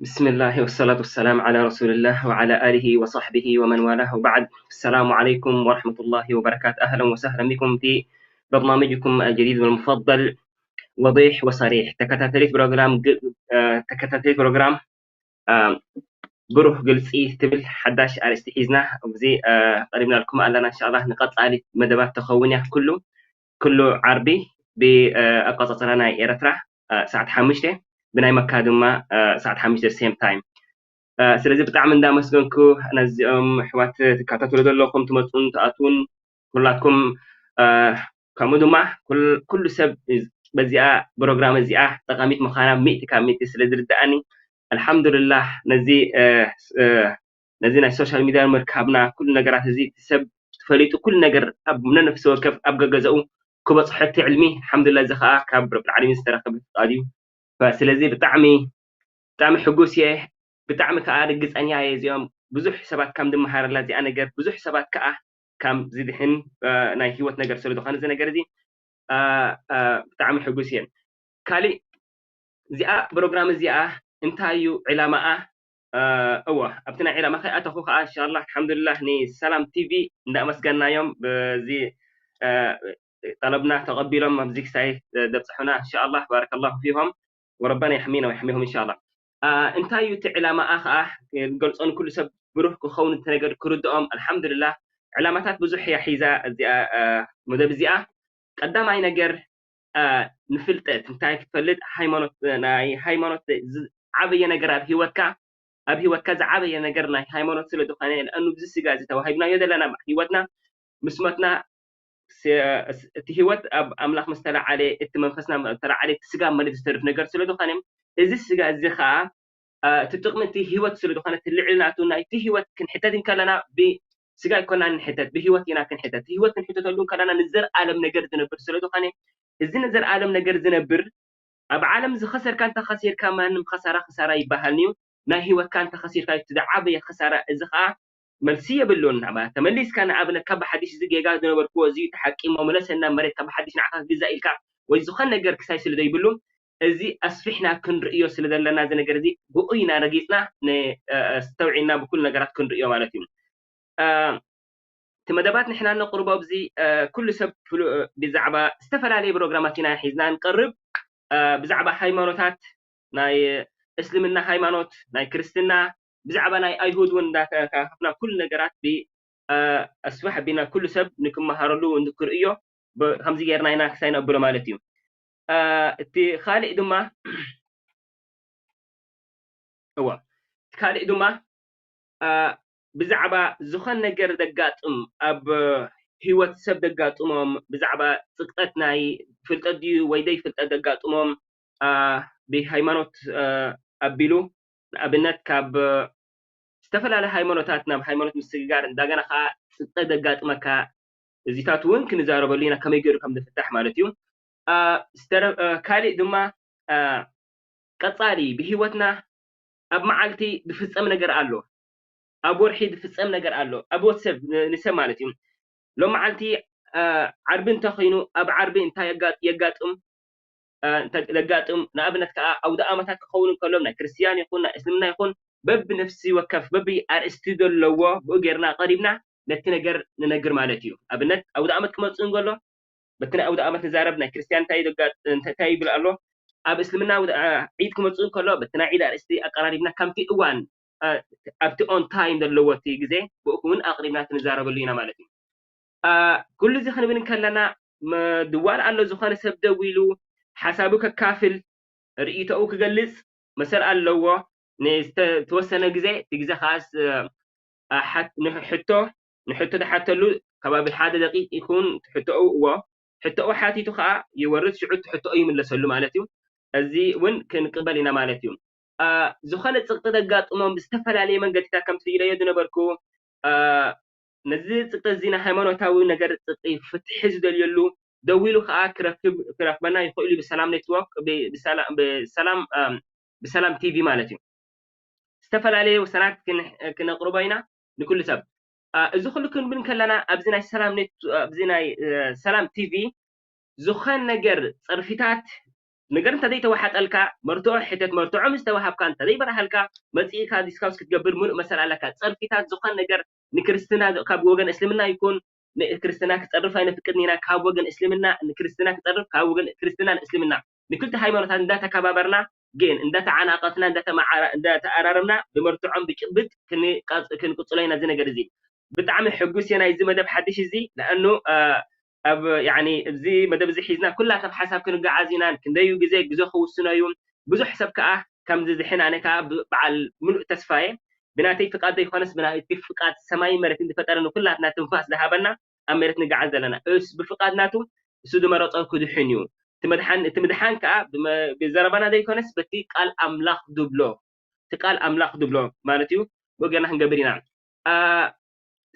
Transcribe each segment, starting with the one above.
بسم الله والصلاة والسلام على رسول الله وعلى آله وصحبه ومن والاه وبعد. السلام عليكم ورحمة الله وبركاته. أهلا وسهلا بكم في برنامجكم الجديد والمفضل وضيح وصريح. ተከታተሊት ፕሮግራም ግ- እ፣ ተከታተሊት ፕሮግራም እ፣ ብሩህ ግልፂ ትብል ሓዳሽ ኣርእስቲ ሒዝና ኣብዚ እ፣ ቀሪብናልኩም ኣለና። እንሻላ ንቀፃሊ መደባት ተኸውን እያ። ኩሉ ኩሉ ዓርቢ ብኣቆፃፅራ ናይ ኤረትራ እ፣ ሰዓት ሓሙሽተ፣ ብናይ መካ ድማ እ፣ ሰዓት ሓሙሽተ ሴም ታይም። እ፣ ስለዚ ብጣዕሚ እንዳመስገንኩ ነዚኦም ኣሕዋት ትከታተሉ ዘለኹም ትመፁን ትኣትዉን ኩላትኩም እ፣ ከምኡ ድማ ኩል- ኩሉ ሰብ በዚኣ ፕሮግራም እዚኣ ጠቃሚት ምዃና ሚእቲ ካብ ሚእቲ ስለ ዝርድኣኒ ኣልሓምዱልላህ ነዚ እ፣ እ፣ ነዚ ናይ ሶሻል ሚድያ ምርካብና ኩሉ ነገራት እዚ እቲ ሰብ ፈሊጡ ኩሉ ነገር ኣብ ነነፍሲ ወከፍ ኣብ ገገዛኡ ክበፅሖ እቲ ዕልሚ ኣልሓምዱላ እዚ ከዓ ካብ ረብል ዓለሚን ዝተረከበ ፍቃድ እዩ። ስለዚ ብጣዕሚ ብጣዕሚ ሕጉስ እየ። ብጣዕሚ ከዓ ርግፀኛ እየ እዚኦም ብዙሕ ሰባት ከም ዝመሃረላ እዚኣ ነገር ብዙሕ ሰባት ከዓ ከም ዝድሕን ናይ ሂወት ነገር ስለ ዝኾነ እዚ ነገር እዚ ብጣዕሚ ሕጉስ እየ። ካሊእ እዚኣ ፕሮግራም እዚኣ እንታይ እዩ ዕላማኣ? እወ ኣብቲ ናይ ዕላማ ከይኣተኹ ከዓ እንሻላ ኣልሓምዱልላህ ንሰላም ቲቪ እንዳኣመስገናዮም በዚ ጠለብና ተቐቢሎም ኣብዚ ክሳይ ደብፅሑና እንሻላ ባረከላሁ ፊሆም ወረበና የሕሚና ወየሕሚሆም እንሻላ። እንታይ እዩ እቲ ዕላማኣ ከዓ ገልፆ ንኩሉ ሰብ ብሩህ ክኸውን እቲ ነገር ክርድኦም ኣልሓምዱልላህ። ዕላማታት ብዙሕ እያ ሒዛ እዚኣ መደብ እዚኣ። ቀዳማይ ነገር ንፍልጠት እንታይ ክትፈልጥ ሃይማኖት ናይ ሃይማኖት ዓበየ ነገር ኣብ ሂወትካ ኣብ ሂወትካ ዝዓበየ ነገር ናይ ሃይማኖት ስለ ዝኾነ ንኣኑ ብዚ ስጋ እዚ ተዋሂብናዮ ዘለና ሂወትና ምስ ሞትና እቲ ሂወት ኣብ ኣምላኽ ምስ ተለዓለ እቲ መንፈስና ተለዓለ እቲ ስጋ መሬት ዝተርፍ ነገር ስለ ዝኾነ እዚ ስጋ እዚ ከዓ እቲ ጥቕሚ እቲ ሂወት ስለ ዝኾነ እቲ ልዕሊ ናቱ ናይቲ ሂወት ክንሕተት እንከለና ብስጋ ኣይኮና ንሕተት ብሂወት ኢና ክንሕተት። ሂወት ክንሕተተሉ እንከለና ንዘርኣለም ነገር ዝነብር ስለ ዝኾነ እዚ ንዘርኣለም ነገር ዝነብር ኣብ ዓለም ዝኸሰርካ እንተኸሲርካ ማንም ኸሳራ ኸሳራ ይበሃል እዩ። ናይ ሂወትካ እንተኸሲርካ እቲ ዝዓበየ ኸሳራ እዚ ኸዓ መልሲ የብሉን። ተመሊስካ ንኣብነት ካብ ብሓድሽ እዚ ጌጋ ዝነበርክዎ እዚ ተሓቂሞ መለሰና መሬት ካብ ብሓድሽ ንዓኻ ክግዛእ ኢልካ ወይ ዝኾነ ነገር ክሳይ ስለ ዘይብሉ እዚ ኣስፊሕና ክንርእዮ ስለ ዘለና እዚ ነገር እዚ ብኡ ኢና ረጊፅና ኣስተውዒልና ብኩሉ ነገራት ክንርእዮ ማለት እዩ። እቲ መደባት ንሕና ነቕርቦ ኣብዚ ኩሉ ሰብ ብዛዕባ ዝተፈላለየ ፕሮግራማት ኢና ሒዝና ንቀርብ። ብዛዕባ ሃይማኖታት ናይ እስልምና ሃይማኖት ናይ ክርስትና ብዛዕባ ናይ ኣይሁድ እውን እንዳተካፍና ኩሉ ነገራት ብኣስፋሕ ኣቢልና ኩሉ ሰብ ንክመሃረሉ ንክርእዮ ከምዚ ጌርና ኢና ክሳይ ነብሎ ማለት እዩ። እቲ ካሊእ ድማ እዋ እቲ ካሊእ ድማ ብዛዕባ ዝኾን ነገር ዘጋጥም ኣብ ህይወት ሰብ ዘጋጥሞም ብዛዕባ ፅቅጠት ናይ ፍልጠት ድዩ ወይ ደይ ፍልጠት ዘጋጥሞም ብሃይማኖት ኣቢሉ ንኣብነት ካብ ዝተፈላለዩ ሃይማኖታት ናብ ሃይማኖት ምስግጋር እንዳገና ከዓ ፅቅጠት ዘጋጥመካ እዚታት እውን ክንዛረበሉ ኢና ከመይ ገይሩ ከም ዝፍታሕ ማለት እዩ። ካሊእ ድማ ቀፃሊ ብሂወትና ኣብ መዓልቲ ዝፍፀም ነገር ኣሎ ኣብ ወርሒ ዝፍፀም ነገር ኣሎ ኣብ ወድ ሰብ ንሰብ ማለት እዩ። ሎም መዓልቲ ዓርቢ እንተኮይኑ ኣብ ዓርቢ እንታይ የጋጥም ዘጋጥም ንኣብነት ከዓ ኣውደ ኣመታት ክኸውን ከሎም ናይ ክርስትያን ይኹን ናይ እስልምና ይኹን በቢ ነፍሲ ወከፍ በቢ ኣርእስቲ ዘለዎ ብኡ ጌርና ቀሪብና ነቲ ነገር ንነግር ማለት እዩ። ኣብነት ኣውደ ኣመት ክመፅእ እንከሎ በቲ ናይ ኣውደ ኣመት ንዛረብ ናይ ክርስትያን እንታይ ይብል ኣሎ ኣብ እስልምና ዒድ ክመፅእ እንከሎ በቲ ናይ ዒድ ኣርእስቲ ኣቀራሪብና ከምቲ እዋን ኣብቲ ኦን ታይም ዘለዎ እቲ ግዜ ብኡ እውን ኣቅሪብና ክንዛረበሉ ኢና ማለት እዩ። ኩሉ እዚ ክንብል እንከለና ድዋል ኣሎ ዝኾነ ሰብ ደው ኢሉ ሓሳቡ ከካፍል፣ ርእይቶኡ ክገልጽ መሰል ኣለዎ። ንዝተወሰነ ግዜ፣ እቲ ግዜ ከኣ ስ-፣ ኣ፣ ሓት-፣ ንሕቶ፣ ንሕቶ ዝሓተሉ ከባቢ ሓደ ደቂቕ ይኹን፣ ሕቶኡ፣ እዎ፣ ሕቶኡ ሓቲቱ ከኣ ይወርድ፣ ሽዑ እቲ ሕቶኡ ይምለሰሉ ማለት እዩ። እዚ እውን ክንቅበል ኢና ማለት እዩ። ኣ፣ ዝኾነ ጽቕጢ ዘጋጥሞም ብዝተፈላለየ መንገድታት ከምቲ ኢለዮ ዝነበርኩ፣ ኣ፣ ነዚ ጽቕጢ እዚ ናይ ሃይማኖታዊ ነገር ጽቕጢ ፍትሒ ዝደልየሉ ደዊሉ ከኣ ክረክብ፣ ክረክበና ይኽእል እዩ ብሰላም ኔትወርክ፣ ብ-፣ ብሰላ-፣ ብሰላም፣ ኣ፣ ብሰላም ቲቪ ማለት እዩ። ዝተፈላለዩ ውሳናት ክን-፣ ክነቕርቦ ኢና ንኩሉ ሰብ። ኣ፣ እዚ ኩሉ ክንብል ከለና ኣብዚ ናይ ሰላም ኔት-፣ ኣብዚ ናይ፣ እ፣ ሰላም ቲቪ ዝኾን ነገር ጸርፊታት ነገር እንተዘይተዋሓጠልካ፣ መርትዖ ሕተት፣ መርትዖ ምስ ተዋሃብካ እንተዘይበራሃልካ፣ መጺእካ ዲስካውስ ክትገብር ምሉእ መሰል ኣለካ። ጸርፊታት ዝኾን ነገር ንክርስትና ካብ ወገን እስልምና ይኩን ንክርስትና ክጸርፍ ኣይነፍቅድን ኢና። ካብ ወገን እስልምና ንክርስትና ክጸርፍ፣ ካብ ወገን ክርስትና ንእስልምና፣ ንክልተ ሃይማኖታት እንዳተከባበርና ግን እንዳተዓናቐፍና፣ እንዳተመዓራ-፣ እንዳተኣራረምና ብመርትዖም ብጭብጥ ክንቀጽ-፣ ክንቅጽሎ ኢና እዚ ነገር እዚ። ብጣዕሚ ሕጉስ እየ ናይዚ መደብ ሓድሽ እዚ፣ ለኣኑ፣ ኣ፣ ኣብ፣ ያኒ፣ እዚ መደብ እዚ ሒዝና ኩላትና ብሓሳብ ክንገዓዝ ኢና። ክንደዩ ግዜ፣ ግዜ ክውስኖ እዩ። ብዙሕ ሰብ ከኣ ከምዚ ዝሕን ኣነ ከኣ ብ-፣ በዓል ምሉእ ተስፋ እየ። ብናተይ ፍቃድ ዘይኮነስ ብናቲ ፍቃድ ሰማይን መሬትን ዝፈጠረ ንኩላትና ትንፋስ ዝሃበና ኣብ መሬት ንገዓዝ ዘለና። እስ ብፍቃድ ናቱ እሱ ዝመረጾ ክድሕን እዩ። እቲ ምድሓን፣ እቲ ምድሓን ከኣ ብመ-፣ ብዘረባና ዘይኮነስ በቲ ቃል ኣምላኽ ዝብሎ፣ እቲ ቃል ኣምላኽ ዝብሎ ማለት እዩ። ወገና ክንገብር ኢና። ኣ፣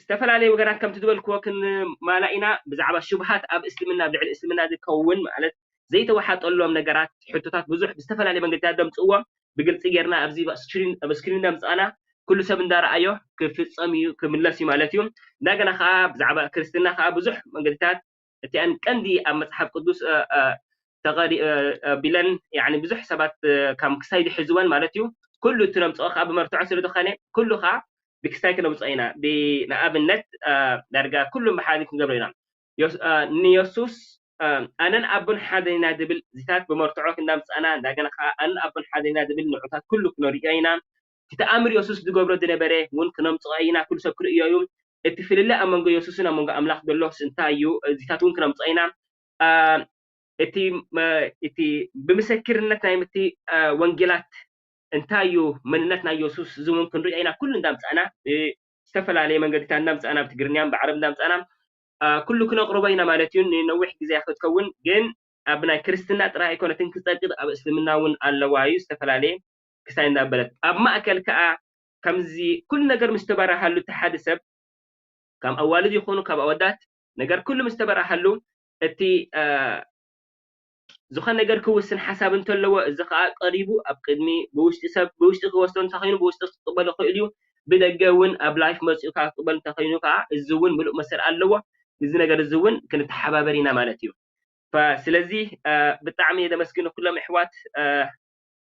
ዝተፈላለዩ ወገናት ከምቲ ዝበልክዎ ክንማላ ኢና። ብዛዕባ ሽብሃት ኣብ እስልምና፣ ኣብ ልዕሊ እስልምና ዝከውን ማለት ዘይተዋሓጠሎም ነገራት፣ ሕቶታት ብዙሕ ብዝተፈላለየ መንገድታት ዘምጽእዎ ብግልጺ ጌርና ኣብዚ ኣብ ስክሪን፣ ኣብ ስክሪን ዘምጻእና ኩሉ ሰብ እንዳረኣዮ ክፍጸም እዩ፣ ክምለስ እዩ ማለት እዩ። እንደገና ከኣ ብዛዕባ ክርስትና ከኣ ብዙሕ መንገድታት እቲኣን ቀንዲ ኣብ መጽሓፍ ቅዱስ፣ እ፣ እ፣ ተቐሪ-፣ እ፣ እ፣ ቢለን፣ ያኒ ብዙሕ ሰባት፣ እ፣ ከም ክሳይ ዝሕዝወን ማለት እዩ። ኩሉ እቲ ነምጽኦ ከኣ ብመርትዖ ስለ ዝኾነ፣ ኩሉ ከኣ ብክስታይ ክነምጽኦ ኢና። ብ-፣ ንኣብነት፣ እ፣ ዳርጋ ኩሉ ብሓደ ክንገብሮ ኢና። ዮስ-፣ እ፣ ንየሱስ፣ እ፣ ኣነን ኣቦን ሓደ ኢና ዝብል እዚታት ብመርትዖ እናምጻእና፣ እንደገና ከኣ ኣነን ኣቦን ሓደ ኢና ዝብል ንዑታት ኩሉ ክነርእዮ ኢና። እቲ ተኣምር የሱስ ዝገብሮ ዝነበረ እውን ክነምጽኦ ኢና፣ ኩሉ ሰብ ክርእዮ እዩ። እቲ ፍልልይ ኣብ መንጎ የሱስን ኣብ መንጎ ኣምላኽ ዘሎስ እንታይ እዩ? እዚታት እውን ክነምጽኦ ኢና። ኣ፣ እቲ፣ መ-፣ እቲ ብምስክርነት ናይ ምቲ፣ ኣ፣ ወንጌላት እንታይ እዩ መንነት ናይ የሱስ፣ እዚ እውን ክንርእዮ ኢና። ኩሉ እንዳምጻእና፣ እ፣ ዝተፈላለየ መንገድታት እንዳምጻእና፣ ብትግርኛን ብዓረብ እንዳምጻእና፣ ኣ፣ ኩሉ ክነቕርቦ ኢና ማለት እዩ። ንነዊሕ ግዜ ክትከውን ግን ኣብ ናይ ክርስትና ጥራይ ኣይኮነትን ክጸድቅ፣ ኣብ እስልምና እውን ኣለዋ እዩ፣ ዝተፈላለየ ክሳይ እንዳበለት። ኣብ ማእከል ከኣ ከምዚ ኩሉ ነገር ምስ ተበራሃሉ፣ እቲ ሓደ ሰብ፣ ካብ ኣዋልድ ይኹኑ ካብ ኣወዳት፣ ነገር ኩሉ ምስ ተበራሃሉ፣ እቲ፣ እ፣ ዝኾነ ነገር ክውስን ሓሳብ እንተለዎ፣ እዚ ከኣ ቀሪቡ ኣብ ቅድሚ ብውሽጢ ሰብ፣ ብውሽጢ ክወስዶ እንተኾይኑ፣ ብውሽጢ ክቅበሎ ይኽእል እዩ። ብደገ እውን ኣብ ላይፍ መጺኡ ከኣ ክቅበል እንተኾይኑ ከኣ፣ እዚ እውን ምሉእ መሰል ኣለዎ። እዚ ነገር እዚ እውን ክንተሓባበር ኢና ማለት እዩ። ፈ-፣ ስለዚ፣ እ፣ ብጣዕሚ እየ ዘመስግን ኩሎም ኣሕዋት፣ እ፣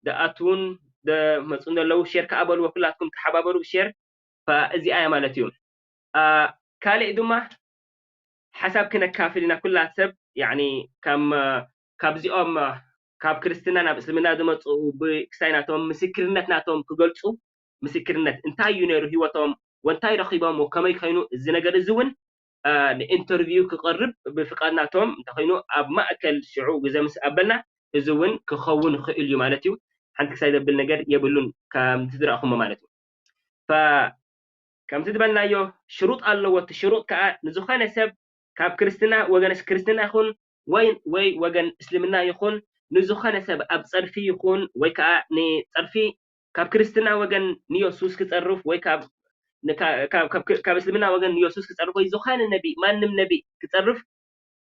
ዝኣትዉን ዘመጹን ዘለዉ፣ ሼር ከኣ በልዎ፣ ኩላትኩም ተሓባበሩ ብሼር። ፈ-፣ እዚኣ እያ ማለት እዩ። እ፣ ካልእ ድማ ሓሳብ ክነካፍል ኢና፣ ኩላ ሰብ፣ ያኒ፣ ከም፣ ካብዚኦም፣ ካብ ክርስትና ናብ እስልምና ዝመጹ ብ-፣ ክሳይ ናቶም ምስክርነት ናቶም ክገልጹ፣ ምስክርነት እንታይ እዩ ነይሩ ህይወቶም፣ ወንታይ ረኺቦም፣ ወከመይ ኮይኑ፣ እዚ ነገር እዚ እውን፣ እ፣ ንኢንተርቪው ክቐርብ ብፍቃድ ናቶም እንተኾይኑ፣ ኣብ ማእከል ሽዑ ግዜ ምስ ኣበልና፣ እዚ እውን ክኸውን ይኽእል እዩ ማለት እዩ። ሓንቲ ክሳይ ዘብል ነገር የብሉን፣ ከምቲ ዝረኣኹሞ ማለት እዩ። ፈ-፣ ከምቲ ዝበልናዮ ሽሩጥ ኣለዎ። እቲ ሽሩጥ ከኣ ንዝኾነ ሰብ ካብ ክርስትና፣ ወገን እስ-፣ ክርስትና ይኹን ወይ፣ ወይ ወገን እስልምና ይኹን፣ ንዝኾነ ሰብ ኣብ ጸርፊ ይኹን ወይ ከኣ ንጸርፊ ካብ ክርስትና ወገን ንየሱስ ክጸርፍ ወይ ካብ፣ ንካ-፣ ካብ፣ ካብ፣ ካብ እስልምና ወገን ንየሱስ ክጸርፍ ወይ ዝኾነ ነቢ፣ ማንም ነቢ ክጸርፍ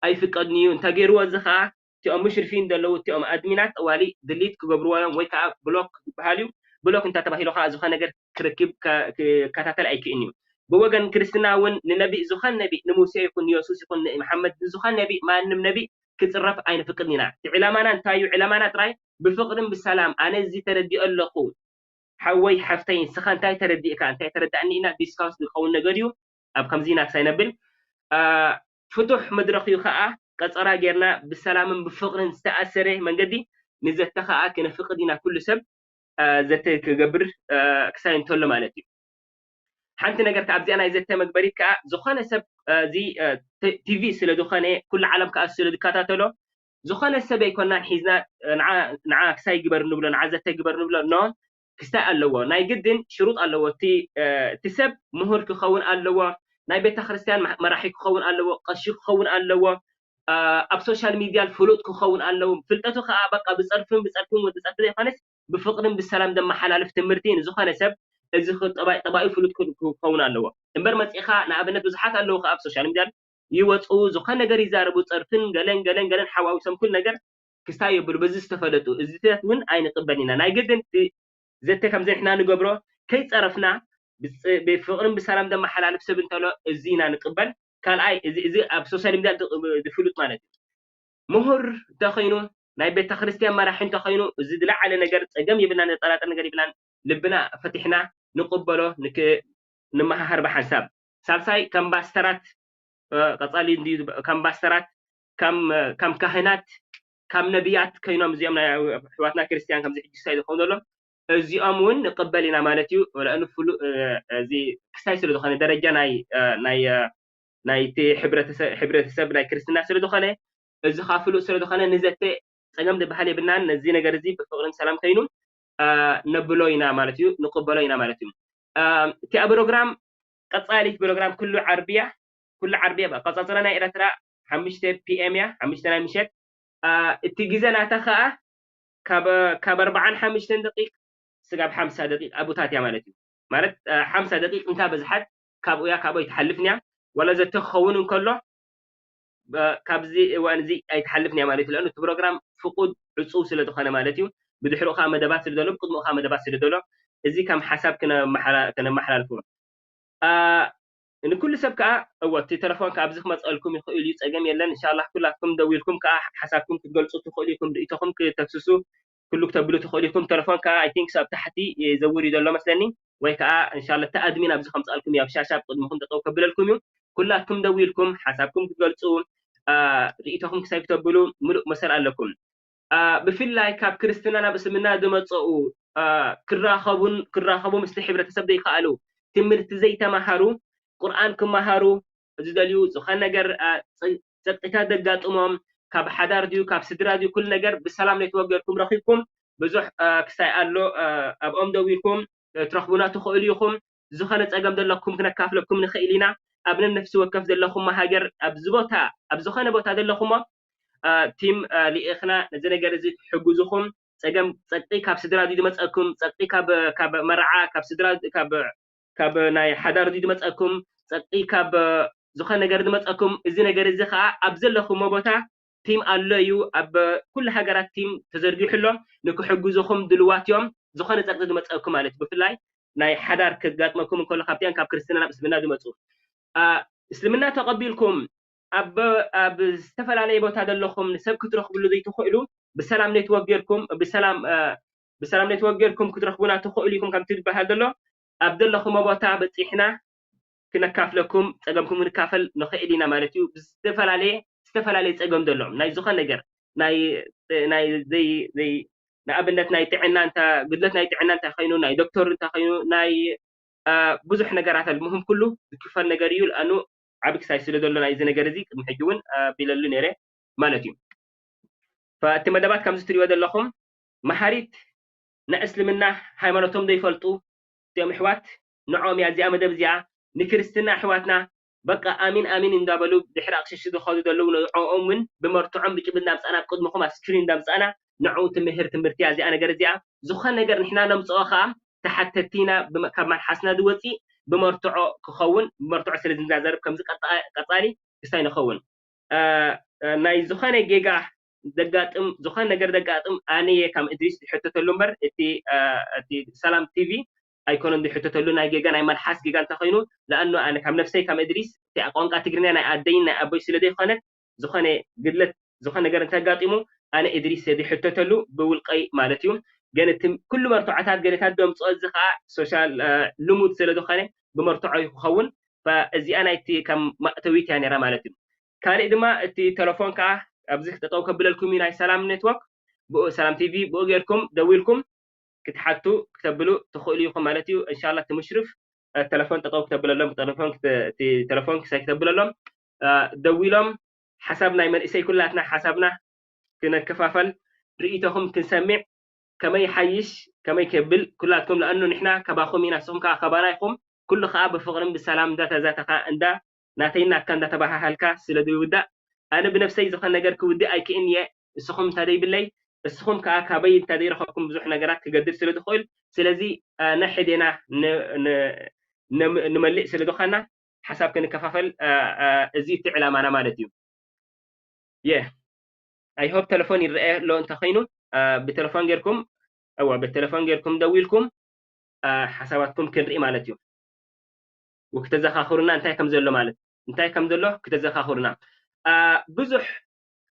ኣይፍቀድን እዩ። እንተ ገይርዎ እዚ ከኣ እቲኦም ሙሽሪፊን ዘለዉ እቲኦም ኣድሚናት ጠዋሊ ድሊት ክገብርዎ እዮም ወይ ከኣ ብሎክ ክበሃል እዩ። ብሎክ እንተ ተባሂሉ ከኣ ዝኾነ ነገር ክረክብ ከ-፣ ክከታተል ኣይክእልን እዩ። ብወገን ክርስትና እውን ንነቢ፣ ዝኾነ ነቢ፣ ንሙሴ ይኹን ንየሱስ ይኹን ንመሓመድ፣ ንዝኾነ ነቢ፣ ማንም ነቢ ክጽረፍ ኣይንፍቅድን ኢና። እቲ ዕላማና እንታይ እዩ? ዕላማና ጥራይ ብፍቕርን ብሰላም፣ ኣነ እዚ ተረዲኦ ኣለኹ፣ ሓወይ ሓፍተይ ንስኻ እንታይ ተረዲእካ እንታይ ተረዳእኒ ኢና ዲስካስ ዝኸውን ነገር እዩ። ኣብ ከምዚ ኢና ክሳይ ነብል፣ ኣ፣ ፍቱሕ መድረኽ እዩ ከኣ ቀጸራ ጌርና ብሰላምን ብፍቕርን ዝተኣሰረ መንገዲ ንዘተ ከኣ ክነፍቅድ ኢና። ኩሉ ሰብ፣ ኣ፣ ዘተ ክገብር፣ ኣ፣ ክሳይ እንተሎ ማለት እዩ። ሓንቲ ነገር ከኣ ኣብዚኣ ናይ ዘተ መግበሪት ከኣ ዝኾነ ሰብ፣ ኣ፣ እዚ፣ ኣ፣ ቲ-፣ ቲቪ ስለ ዝኾነ ኩሉ ዓለም ከኣ ስለ ዝከታተሎ ዝኾነ ሰብ ኣይኮናን ሒዝና ንዓ ክሳይ ግበር ንብሎ፣ ንዓ ዘተ ግበር ንብሎ። ኖ፣ ክስታይ ኣለዎ። ናይ ግድን ሽሩጥ ኣለዎ። እቲ ሰብ ምሁር ክኸውን ኣለዎ። ናይ ቤተ ክርስቲያን መራሒ ክኸውን ኣለዎ። ቀሺ ክኸውን ኣለዎ። ኣብ ሶሻል ሚድያ ፍሉጥ ክኸውን ኣለዎ። ፍልጠቱ ከዓ በቃ ብፀርፍን ብፀርፍን ወዲ ፀርፊ ዘይኮነስ ብፍቅርን ብሰላም ዘመሓላልፍ ትምህርቲ ንዝኾነ ሰብ እዚ ጠባዩ ፍሉጥ ክኸውን ኣለዎ። እምበር መፂእኻ ንኣብነት ብዙሓት ኣለዉ ከዓ ኣብ ሶሻል ሚድያ ይወፁ፣ ዝኾነ ነገር ይዛረቡ፣ ፀርፍን ገለን ገለን ገለን ሓዋዊሶም ኩሉ ነገር ክስታይ የብሉ። በዚ ዝተፈለጡ እዚታት እውን ኣይንቅበል ኢና። ናይ ግድን ዘተ ከምዚ ንሕና ንገብሮ ከይፀረፍና ብፍቅርን ብሰላም ዘመሓላልፍ ሰብ እንተሎ እዚ ኢና ንቅበል። ካልኣይ እዚ ኣብ ሶሻል ሚድያ ዝፍሉጥ ማለት እዩ። ምሁር እንተኾይኑ ናይ ቤተ ክርስቲያን መራሒ እንተኾይኑ እዚ ዝለዓለ ነገር ፀገም የብልናን፣ ዘጠራጥር ነገር የብልናን። ልብና ፈቲሕና ንቅበሎ፣ ንምሃሃር ብሓንሳብ። ሳልሳይ ከም ፓስተራት ቀፃሊ እንድዩ፣ ከም ፓስተራት ከም ካህናት ከም ነቢያት ኮይኖም እዚኦም ናይ ኣሕዋትና ክርስቲያን ከምዚ ሕጂ ክስታይ ዝኾኑ ዘሎ እዚኦም እውን ንቅበል ኢና ማለት እዩ። ወላእኑ ፍሉ እዚ ክስታይ ስለ ዝኾነ ደረጃ ናይ ናይ ናይቲ ሕብረተሰብ ናይ ክርስትና ስለ ዝኾነ እዚ ካ ፍሉጥ ስለ ዝኾነ ንዘተ ፀገም ዝበሃል የብልናን። ነዚ ነገር እዚ ብፍቅርን ሰላም ኮይኑ ነብሎ ኢና ማለት እዩ፣ ንቅበሎ ኢና ማለት እዩ። እቲ ኣብ ፕሮግራም ቀፃሊት ፕሮግራም ኩሉ ዓርብያ ኩሉ ዓርብያ ኣቆፃፅራ ናይ ኤረትራ ሓሙሽተ ፒኤም እያ፣ ሓሙሽተ ናይ ምሸት። እቲ ግዜ ናታ ከዓ ካብ ኣርባዓን ሓሙሽተን ደቂቅ ስጋብ ሓምሳ ደቂቅ ኣቡታት እያ ማለት እዩ። ማለት ሓምሳ ደቂቅ እንታ በዝሓት ካብኡ እያ፣ ካብኡ ኣይትሓልፍን እያ። ዋላ ዘተ ክኸውን እንከሎ ካብዚ እዋን እዚ ኣይትሓልፍን እያ ማለት እዩ። እቲ ፕሮግራም ፍቁድ ዕፁው ስለ ዝኾነ ማለት እዩ። ብድሕሪኡ ከዓ መደባት ስለ ዘሎ፣ ብቅድሚኡ ከዓ መደባት ስለ ዘሎ እዚ ከም ሓሳብ ከነመሓላልፎ ንኩሉ ሰብ ከዓ እወ እቲ ተለፎን ከዓ ኣብዚ ክመፀልኩም ይኽእል እዩ፣ ፀገም የለን። እንሻላ ኩላትኩም ደዊልኩም ከዓ ሓሳብኩም ክትገልፁ ትኽእሉ ኢኹም፣ ርእይቶኹም ክተፍስሱ ኩሉ ክተብሉ ትኽእሉ ኢኹም። ተለፎን ከዓ ኣይ ቲንክ ኣብ ታሕቲ ዘውር እዩ ዘሎ መስለኒ፣ ወይ ከዓ እንሻላ እቲ ኣድሚን ኣብዚ ከምፀልኩም ኣብ ሻሻ ኣብ ቅድምኹም ጠጠው ከብለልኩም እዩ። ኩላትኩም ደዊልኩም ሓሳብኩም ክትገልፁ ርእይቶኹም ክሳይ ክተብሉ ምሉእ መሰል ኣለኩም። ብፍላይ ካብ ክርስትና ናብ እስልምና ዝመፀኡ ክራኸቡን ክራኸቡ ምስቲ ሕብረተሰብ ዘይከኣሉ ትምህርቲ ዘይተማሃሩ ቁርኣን ክመሃሩ ዝደልዩ ዝኾነ ነገር ፀቅጢታት ዘጋጥሞም ካብ ሓዳር ድዩ ካብ ስድራ ድዩ ኩሉ ነገር ብሰላም ኔትወርክ ጌርኩም ረኺብኩም ብዙሕ ክሳይ ኣሎ ኣብኦም ደዊልኩም ትረኽቡና ትኽእሉ ኢኹም። ዝኾነ ፀገም ዘለኩም ክነካፍለኩም ንኽእል ኢና። ኣብ ነነፍሲ ወከፍ ዘለኹሞ ሃገር ኣብዚ ቦታ ኣብ ዝኾነ ቦታ ዘለኹሞ ቲም ልኢኽና ነዚ ነገር እዚ ክሕግዙኹም ፀገም ፀቅጢ ካብ ስድራ ድዩ ዝመፀኩም ፀቅጢ ካብ መርዓ ካብ ስድራ ካብ ናይ ሓዳር ድዩ ዝመፀኩም ፀቅጢ ካብ ዝኾነ ነገር ዝመፀኩም እዚ ነገር እዚ ከዓ ኣብ ዘለኹሞ ቦታ ቲም ኣሎ እዩ ኣብ ኩሉ ሃገራት ቲም ተዘርጊሑ ኣሎ ንክሕግዙኹም ድልዋት እዮም። ዝኾነ ፀቅጢ ዝመፀኩም ማለት ብፍላይ ናይ ሓዳር ክጋጥመኩም እንከሎ ካብቲኣን ካብ ክርስትና ናብ እስልምና ዝመፁ እስልምና ተቐቢልኩም ኣብ ኣብ ዝተፈላለየ ቦታ ዘለኹም ንሰብ ክትረኽብሉ ዘይትኽእሉ ብሰላም ኔትወርክ ጌርኩም ብሰላም ብሰላም ኔትወርክ ጌርኩም ክትረኽቡና ትኽእሉ ኢኹም ከምቲ ዝበሃል ዘሎ ኣብ ዘለኹሞ ቦታ በፂሕና ክነካፍለኩም ፀገምኩም ክንካፈል ንኽእል ኢና ማለት እዩ። ብዝተፈላለየ ዝተፈላለየ ፀገም ዘለዎም ናይ ዝኾነ ነገር ናይ ናይ ዘይ ዘይ ንኣብነት ናይ ጥዕና እንተ ጉድለት ናይ ጥዕና እንታይ ኮይኑ ናይ ዶክተር እንታይ ኮይኑ ናይ ብዙሕ ነገራት ኣልሙህም ኩሉ ዝክፈል ነገር እዩ። ልኣኑ ዓቢ ክሳይ ስለ ዘሎ ናይዚ ነገር እዚ ቅድሚ ሕጂ እውን ቢለሉ ነይረ ማለት እዩ። እቲ መደባት ከምዚ ትሪእዎ ዘለኹም መሃሪት ንእስልምና ሃይማኖቶም ዘይፈልጡ እዚኦም ኣሕዋት ንዕኦም እያ እዚኣ መደብ እዚኣ ንክርስትና ኣሕዋትና በቃ ኣሚን ኣሚን እንዳበሉ ድሕሪ ኣቕሽሽ ዝኸዱ ዘለዉ ንዕኦም እውን ብመርትዖም ብጭብ እንዳምፃና ኣብ ቅድምኹም ኣብ ስክሪን እንዳምፃና ንዕኡ ትምህር ትምህርቲ እያ እዚኣ ነገር እዚኣ ዝኾነ ነገር ንሕና ነምፅኦ ከዓ ተሓተቲ ኢና ካብ መልሓስና ዝወፅእ ብመርትዖ ክኸውን ብመርትዖ ስለ ዝናዘርብ ከምዚ ቀፃሊ ክስታይ ንኸውን ናይ ዝኾነ ጌጋ ዘጋጥም ዝኾነ ነገር ዘጋጥም ኣነ እየ ከም እድሪስ ዝሕተተሉ እምበር እቲ እቲ ሰላም ቲቪ ኣይኮነን ዝሕተተሉ ናይ ጌጋ ናይ መልሓስ ጌጋ እንተኮይኑ ለኣኑ ኣነ ካብ ነፍሰይ ከም እድሪስ እቲ ቋንቋ ትግርኛ ናይ ኣደይን ናይ ኣቦይ ስለ ዘይኮነት ዝኾነ ግድለት ዝኾነ ነገር እንተጋጢሙ ኣነ እድሪስ እየ ዝሕተተሉ ብውልቀይ ማለት እዩ። ግን እቲ ኩሉ መርትዖታት ገለታት ዘምፅኦ እዚ ከዓ ሶሻል ልሙድ ስለ ዝኾነ ብመርትዖ እዩ ክኸውን። እዚኣ ናይቲ ከም ማእተዊት እያ ነይራ ማለት እዩ። ካልእ ድማ እቲ ተለፎን ከዓ ኣብዚ ክጠጠው ከብለልኩም እዩ ናይ ሰላም ኔትወርክ ብኡ ሰላም ቲቪ ብኡ ጌርኩም ደዊልኩም ክትሓቱ ክተብሉ ትኽእሉ ኢኹም ማለት እዩ። እንሻላ እቲ ሙሽርፍ ተለፎን ጠጠው ክተብለሎም ተለፎን ክሳይ ክተብለሎም ደዊሎም ሓሳብ ናይ መንእሰይ ኩላትና ሓሳብና ክነከፋፈል፣ ርእይቶኹም ክንሰምዕ፣ ከመይ ይሓይሽ፣ ከመይ ከብል፣ ኩላትኩም፣ ለኣኑ ንሕና ከባኹም ኢና፣ ንስኹም ከኣ ከባና ኢኹም። ኩሉ ከኣ ብፍቕርን ብሰላም እንዳተዛተኻ፣ እንዳ ናተይ ናትካ እንዳተባሃሃልካ ስለ ዝውዳእ፣ ኣነ ብነፍሰይ ዝኾነ ነገር ክውድእ ኣይክእልን እየ። እስኹም እንተደይብለይ፣ እስኹም ከኣ ካበይ እንተደይረኸብኩም ብዙሕ ነገራት ክገድል ስለ ዝኽእል፣ ስለዚ፣ አ፣ ነሕዴና ን-፣ ን-፣ ንም-፣ ንመልእ ስለ ዝኾና፣ ሓሳብ ክንከፋፈል፣ አ፣ አ፣ እዚ እቲ ዕላማና ማለት እዩ። የ ኣይ ሆፕ ተለፎን ይረአ ኣሎ እንተኾይኑ፣ አ፣ ብተለፎን ጌርኩም፣ እወ፣ ብተለፎን ጌርኩም ደዊልኩም፣ አ፣ ሓሳባትኩም ክንርኢ ማለት እዩ። ወክተዘኻኽሩና እንታይ ከም ዘሎ ማለት፣ እንታይ ከም ዘሎ ክተዘኻኽሩና። አ፣ ብዙሕ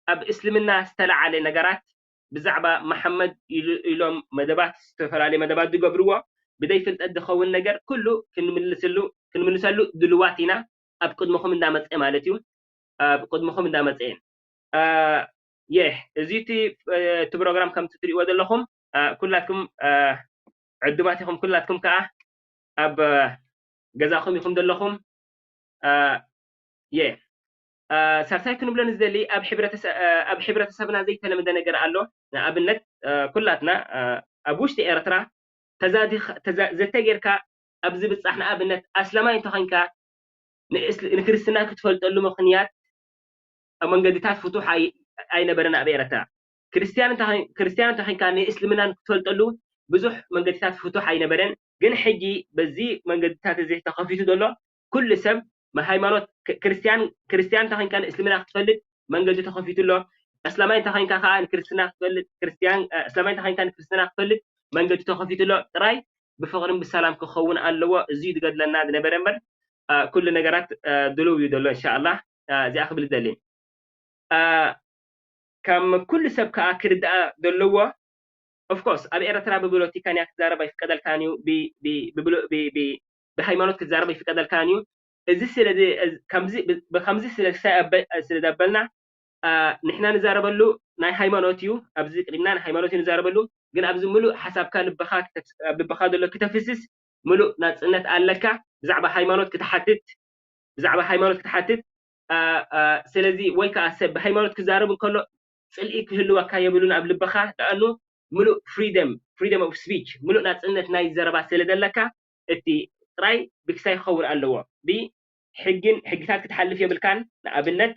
ኣብ እስልምና ዝተለዓለ ነገራት ብዛዕባ መሓመድ ኢሉ-፣ ኢሎም መደባት፣ ዝተፈላለዩ መደባት ዝገብርዎ፣ ብደይ ፍልጠት ዝኸውን ነገር ኩሉ ክንምልስሉ፣ ክንምልሰሉ ድልዋት ኢና፣ ኣብ ቅድመኹም እንዳመጸ ማለት እዩ። ኣብ ቅድመኹም እንዳመጸ። አ፣ የ፣ እዚ እቲ፣ እ፣ እቲ ፕሮግራም ከምቲ ትሪእዎ ዘለኹም፣ አ፣ ኩላትኩም፣ አ፣ ዕዱማት ኢኹም፣ ኩላትኩም ከኣ ኣብ፣ አ፣ ገዛኹም ኢኹም ዘለኹም። አ፣ የ፣ አ፣ ሳልሳይ ክንብሎ ንዝደሊ፣ ኣብ ሕብረተሰ-፣ አ፣ ኣብ ሕብረተሰብና ዘይተለመደ ነገር ኣሎ። ንኣብነት፣ አ፣ ኩላትና፣ አ፣ ኣብ ውሽጢ ኤርትራ ተዛዲኻ-፣ ተዛ-፣ ዘተ ጌርካ ኣብ ዝብጻሕ፣ ንኣብነት ኣስላማይ እንተኾይንካ ንእስ-፣ ንክርስትና ክትፈልጠሉ ምኽንያት ኣብ መንገድታት ፍቱሕ ኣይ-፣ ኣይነበረን ኣብ ኤረትራ። ክርስትያን እንተ-፣ ክርስትያን እንተኾይንካ ንእስልምና ክትፈልጠሉ ብዙሕ መንገድታት ፍቱሕ ኣይነበረን። ግን ሕጂ በዚ መንገድታት እዚ ተኸፊቱ ዘሎ ኩሉ ሰብ ሃይማኖት ክ-፣ ክርስትያን፣ ክርስትያን እንተኾይንካ ንእስልምና ክትፈልጥ መንገዲ ተኸፊቱ ኣሎ። ኣስላማይ እንተኾይንካ ከኣ ንክርስትና ክትፈልጥ፣ ክርስትያን፣ እ፣ ኣስላማይ እንተኾይንካ ንክርስትና ክትፈልጥ መንገዲ ተኸፊቱ ኣሎ። ጥራይ ብፍቕርን ብሰላም ክኸውን ኣለዎ። እዚ እዩ ዝገድለና ዝነበረ እምበር፣ እ፣ ኩሉ ነገራት፣ እ፣ ድሉው እዩ ዘሎ ኢንሻኣላህ። እ፣ እዚኣ ክብል ዝደሊ። እ፣ ከም ኩሉ ሰብ ከኣ ክርድኣ ዘለዎ፣ ኦፍ ኮርስ ኣብ ኤረትራ ብብሎቲካን እያ ክትዛረብ ኣይፍቀደልካን እዩ፣ ብ-፣ ብ-፣ ብብሎ-፣ ብ-፣ ብ-፣ ብሃይማኖት ክትዛረብ ኣይፍቀደልካን እዩ። እዚ ስለ ዝ-፣ እዚ፣ ከምዚ፣ ብ-፣ ብከምዚ ስለ ዝሰ-፣ ኣበ-፣ ስለ ዘበልና፣ አ፣ ንሕና ንዛረበሉ ናይ ሃይማኖት እዩ፣ ኣብዚ ቅድምና ናይ ሃይማኖት እዩ ንዛረበሉ፣ ግን ኣብዚ ምሉእ ሓሳብካ ልብኻ ክተፍ-፣ ኣብ ልብኻ ዘሎ ክተፍስስ ምሉእ ናጽነት ኣለካ። ብዛዕባ ሃይማኖት ክትሓትት፣ ብዛዕባ ሃይማኖት ክትሓትት፣ አ፣ አ፣ ስለዚ ወይ ከኣ ሰብ ብሃይማኖት ክዛረብ እንከሎ ጽልኢ ክህልወካ የብሉን ኣብ ልብኻ፣ ደኣኑ ምሉእ ፍሪደም፣ ፍሪደም ኦፍ ስፒች፣ ምሉእ ናጽነት ናይ ዘረባ ስለ ዘለካ፣ እቲ ጥራይ ብክሳይ ክኸውን ኣለዎ። ብሕግን ሕግታት ክትሓልፍ የብልካን። ንኣብነት፣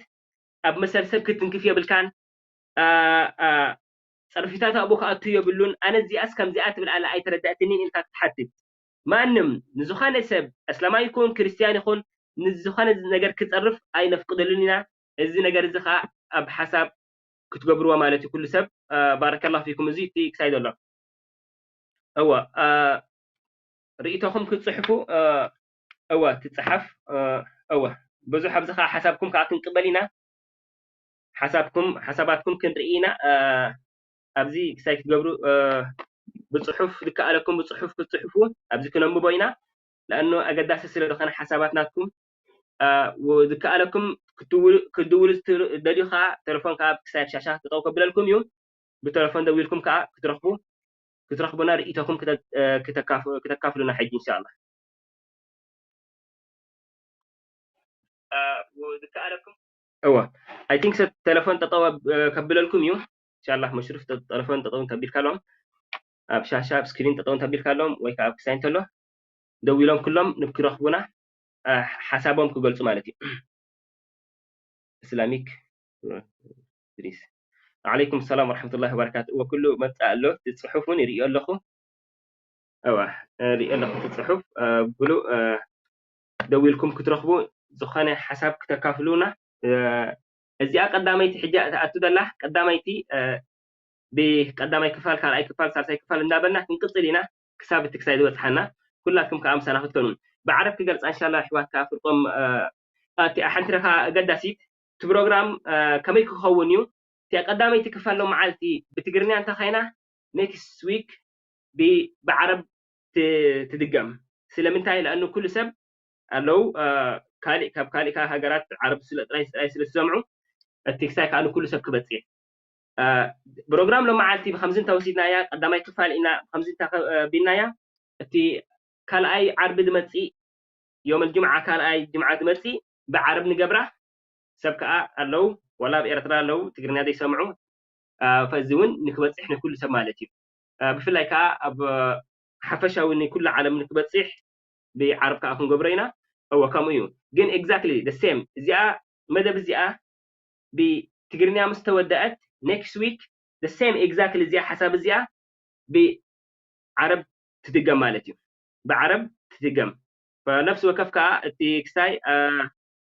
ኣብ መሰል ሰብ ክትንክፍ የብልካን። አ፣ አ፣ ጸርፊታት ኣብኡ ክኣቱ የብሉን። ኣነ እዚኣስ ከምዚኣ ትብል ኣላ ኣይተረዳእትንን ኢልካ ክትሓትት። ማንም ንዝኾነ ሰብ፣ ኣስላማይ ይኹን ክርስትያን ይኹን፣ ንዝኾነ ነገር ክጸርፍ ኣይነፍቅደሉን ኢና። እዚ ነገር እዚ ኸኣ ኣብ ሓሳብ ክትገብርዎ ማለት እዩ ኩሉ ሰብ። አ፣ ባረከላሁ ፊኩም። እዚ እቲ ክሳይ ዘሎ። እወ፣ አ፣ ርእይቶኹም ክትጽሕፉ፣ አ፣ እወ፣ ትጽሓፍ፣ አ፣ እወ። ብዙሕ ኣብዚ ኸኣ ሓሳብኩም ከኣ ክንቅበል ኢና። ሓሳብኩም፣ ሓሳባትኩም ክንርኢ ኢና። አ፣ ኣብዚ ክሳይ ክትገብሩ፣ አ፣ ብጽሑፍ ዝከኣለኩም ብጽሑፍ ክትጽሕፉ ኣብዚ ክነንብቦ ኢና። ለኣኑ ኣገዳሲ ስለ ዝኾነ ሓሳባት ናትኩም፣ አ፣ ው-፣ ዝከኣለኩም ክትውሉ-፣ ክትድውሉ ዝትሉ-፣ ደልዩ ከኣ ተለፎን ከኣ ኣብ ክሳይ ኣብ ሻሻ ጠጠው ከብለልኩም እዩ። ብተለፎን ደዊልኩም ከኣ ክትረኽቡ፣ ክትረኽቡና ርእይቶኹም ክተ-፣ አ፣ ክተካፍ-፣ ክተካፍሉና ሕጂ ኢንሻኣላህ። አ፣ ው-፣ ዝከኣለኩም እወ፣ ኣይ ቲንክ ሰብ ተለፎን ጠጠው ኣብ-፣ አ፣ ከብለልኩም እዩ። ኢንሻላህ መሽሩፍ ተ-፣ ተለፎን ጠጠው እንተቢልካሎም፣ ኣብ ሻሻ ኣብ ስክሪን ጠጠው እንተቢልካሎም ወይ ከኣ ኣብ ክሳይ እንተሎ ደዊሎም ኩሎም ንክረኽቡና፣ አ፣ ሓሳቦም ክገልጹ ማለት እዩ። እስላሚክ ድሪስ። ወዓለይኩም ሰላም ወረሕመቱላሂ ወበረካቱ። እወ፣ ኩሉ መጻእ ኣሎ፣ እቲ ጽሑፍ እውን ይርእዮ ኣለኹ። እወ፣ እ፣ ርእዮ ኣለኹ፣ እቲ ጽሑፍ፣ እ፣ ብሉ፣ እ፣ ደዊልኩም ክትረኽቡ ዝኾነ ሓሳብ ክተካፍሉና። እ፣ እዚኣ ቀዳመይቲ ሕጂ ትኣቱ ዘላ፣ ቀዳመይቲ፣ እ፣ ብቀዳማይ ክፋል፣ ካልኣይ ክፋል፣ ሳልሳይ ክፋል እንዳበልና ክንቅጽል ኢና፣ ክሳብ እቲ ክሳይ ዝበጽሓና። ኩላትኩም ከኣ ምሳና ክትኮኑ። ብዓረብ ክገልጻ እንሻላ ኣሕዋት ከኣ ፍርቆም፣ እ፣ ኣቲ-፣ ሓንቲ ደኻ ኣገዳሲት፣ እቲ ፕሮግራም፣ እ፣ ከመይ ክኸውን እዩ? እቲኣ ቀዳመይቲ ክፋል ሎመዓልቲ ብትግርኛ እንተኸይና፣ ኔክስት ዊክ ብ-፣ ብዓረብ ት-፣ ትድገም። ስለምንታይ? ለኣኑ ኩሉ ሰብ ኣለዉ፣ እ፣ ካልእ፣ ካብ ካልእ ከኣ ሃገራት ዓረብ ስለ ጥራይ፣ ጥራይ ስለ ዝሰምዑ፣ እቲ ክሳይ ከኣ ንኩሉ ሰብ ክበጽሕ። እ፣ ፕሮግራም ሎመዓልቲ ብኸምዚ እንተወሲድናያ፣ ቀዳማይ ክፋል ኢና ብኸምዚ እንተ-፣ እ፣ ቢልናያ፣ እቲ ካልኣይ ዓርቢ ዝመጽእ፣ ዮም ኣልጅምዓ፣ ካልኣይ ጅምዓ ዝመጽእ ብዓረብ ንገብራ። ሰብ ከኣ ኣለዉ፣ ዋላ ኣብ ኤርትራ ኣለዉ፣ ትግርኛ ዘይሰምዑ፣ ፈዚ እውን ንክበፅሕ ንኩሉ ሰብ ማለት እዩ። ብፍላይ ከዓ ኣብ ሓፈሻዊ ንኩሉ ዓለም ንክበፅሕ ብዓረብ ከዓ ክንገብሮ ኢና። እወ ከምኡ እዩ። ግን exactly the same እዚኣ መደብ እዚኣ ብትግርኛ ምስ ተወደአት next week the same exactly እዚኣ ሓሳብ እዚኣ ብዓረብ ትድገም ማለት እዩ። ብዓረብ ትድገም። ነፍሲ ወከፍ ከዓ እቲ ክሳይ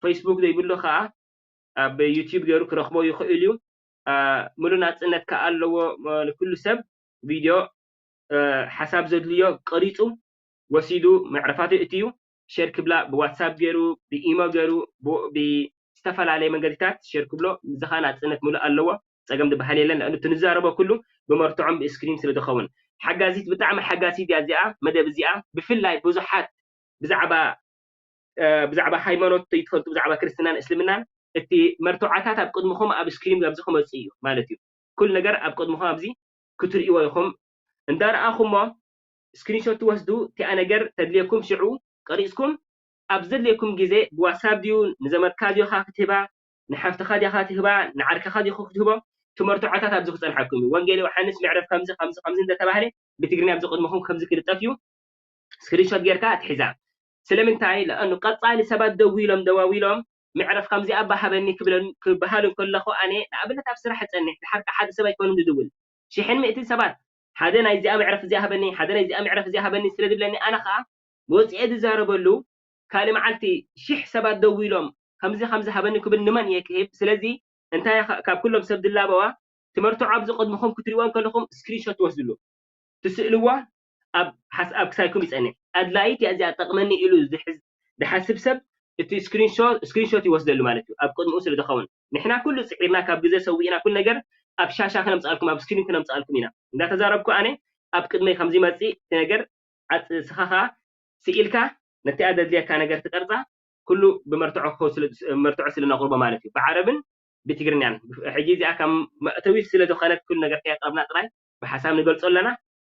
ፌስቡክ ዘይብሉ ከዓ ኣብ ዩቲዩብ ገይሩ ክረኽቦ ይኽእል እዩ። ምሉእ ናፅነት ከዓ ኣለዎ ንኩሉ ሰብ ቪድዮ ሓሳብ ዘድልዮ ቀሪፁ ወሲዱ መዕረፋቱ እቲ እዩ ሸር ክብላ ብዋትሳፕ ገይሩ ብኢሞ ገይሩ ብዝተፈላለየ መንገዲታት ሸር ክብሎ ዝኻ ናፅነት ምሉእ ኣለዎ። ፀገም ዝበሃል የለን። እቲ ንዛረቦ ኩሉ ብመርትዖም ብስክሪን ስለ ዝኸውን ሓጋዚት ብጣዕሚ ሓጋዚት እያ እዚኣ መደብ እዚኣ። ብፍላይ ብዙሓት ብዛዕባ ብዛዕባ ሃይማኖት ይትፈልጡ ብዛዕባ ክርስትናን እስልምናን እቲ መርትዖታት ኣብ ቅድምኹም ኣብ ስክሪን ኣብዚ ክመፅእ እዩ ማለት እዩ። ኩሉ ነገር ኣብ ቅድምኹም ኣብዚ ክትርእይዎ ኢኹም። እንዳረኣኹሞ ስክሪንሾት ትወስዱ እቲኣ ነገር ተድልየኩም ሽዑ ቀሪፅኩም ኣብ ዘድልየኩም ግዜ ብዋትሳፕ ድዩ ንዘመድካ ድዮኻ ክትህባ ንሓፍትኻ ዲኻ ትህባ ንዓርከኻ ዲኹ ክትህቦ ትመርትዖታት ኣብዚ ክፀንሐኩም እዩ። ወንጌል ዮሃንስ ምዕረፍ ከምዚ ከምዚ ከምዚ እንደተባህለ ብትግርኛ ኣብዚ ቅድምኹም ከምዚ ክልጠፍ እዩ። ስክሪንሾት ጌርካ ትሒዛ። ስለምንታይ ለእኑ ቀፃሊ ሰባት ደዊሎም ደዋዊሎም ምዕረፍ ከምዚኣ ባሃበኒ ክብለኒ ክበሃል እንከለኹ ኣነ ንኣብነት ኣብ ስራሕ እፀንሕ ድሓር ሓደ ሰብ ኣይኮኑን ዝድውል ሽሕን ምእትን ሰባት ሓደ ናይ እዚኣ ምዕረፍ እዚኣ ሃበኒ ሓደ ናይ እዚኣ ምዕረፍ እዚኣ ሃበኒ ስለ ዝብለኒ ኣነ ከዓ ወፂኤ ዝዛረበሉ ካልእ መዓልቲ ሽሕ ሰባት ደው ኢሎም ከምዚ ከምዚ ሃበኒ ክብል ንመን እየ ክህብ? ስለዚ እንታይ ካብ ኩሎም ሰብ ዝላበዋ ትመርትዖ ኣብዚ ቅድምኹም ክትሪእዎ እንከለኹም ስክሪንሾት ትወስድሉ ትስእልዎ ኣብ ሓሳብ ክሳይኩም ይፀንሕ ኣድላይት እያ እዚኣ ጠቕመኒ ኢሉ ዝሓስብ ሰብ እቲ ስክሪንሾት ይወስደሉ ማለት እዩ ኣብ ቅድምኡ ስለ ዝኸውን ንሕና ኩሉ ፅዒርና ካብ ግዜ ሰዊእና ኩሉ ነገር ኣብ ሻሻ ክነምፅኣልኩም ኣብ ስክሪን ክነምፅኣልኩም ኢና እንዳተዛረብኩ ኣነ ኣብ ቅድመይ ከምዚ መፅእ እቲ ነገር ዓፅ ስኻ ከዓ ስኢልካ ነቲ ኣደድልየካ ነገር ትቀርፃ ኩሉ ብመርትዖ መርትዖ ስለ ነቕርቦ ማለት እዩ ብዓረብን ብትግርኛን ሕጂ እዚኣ ከም መእተዊት ስለ ዝኾነት ኩሉ ነገር ከየቅረብና ጥራይ ብሓሳብ ንገልፆ ኣለና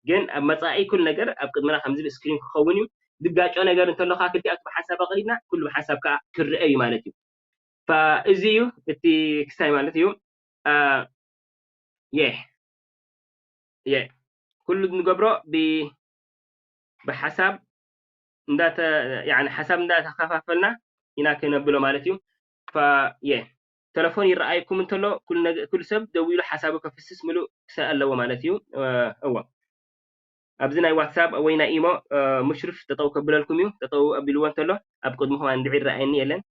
ግን ኣብ መፃኢ ኩሉ ነገር ኣብ ቅድምና ከምዚ ብስክሪን ክኸውን እዩ ዝጋጮ ነገር እንተሎ ከዓ ክልቲኣቱ ብሓሳብ ኣቕሪብና ኩሉ ብሓሳብ ከዓ ክረአ እዩ ማለት እዩ እዚ እዩ እቲ ክሳይ ማለት እዩ የ የ ኩሉ ንገብሮ ብሓሳብ ሓሳብ እንዳተኸፋፈልና ኢና ክነብሎ ማለት እዩ የ ተለፎን ይረኣየኩም እንተሎ ኩሉ ሰብ ደዊሉ ሓሳቡ ከፍስስ ምሉእ ክሰ ኣለዎ ማለት እዩ እዎ ኣብዚ ናይ ዋትሳፕ ወይ ናይ ኢሞ ሙሽርፍ ጠጠው ከብለልኩም እዩ ጠጠው ኣቢልዎ እንተሎ ኣብ ቅድምኹም ኣንድዒ ይረኣየኒ የለን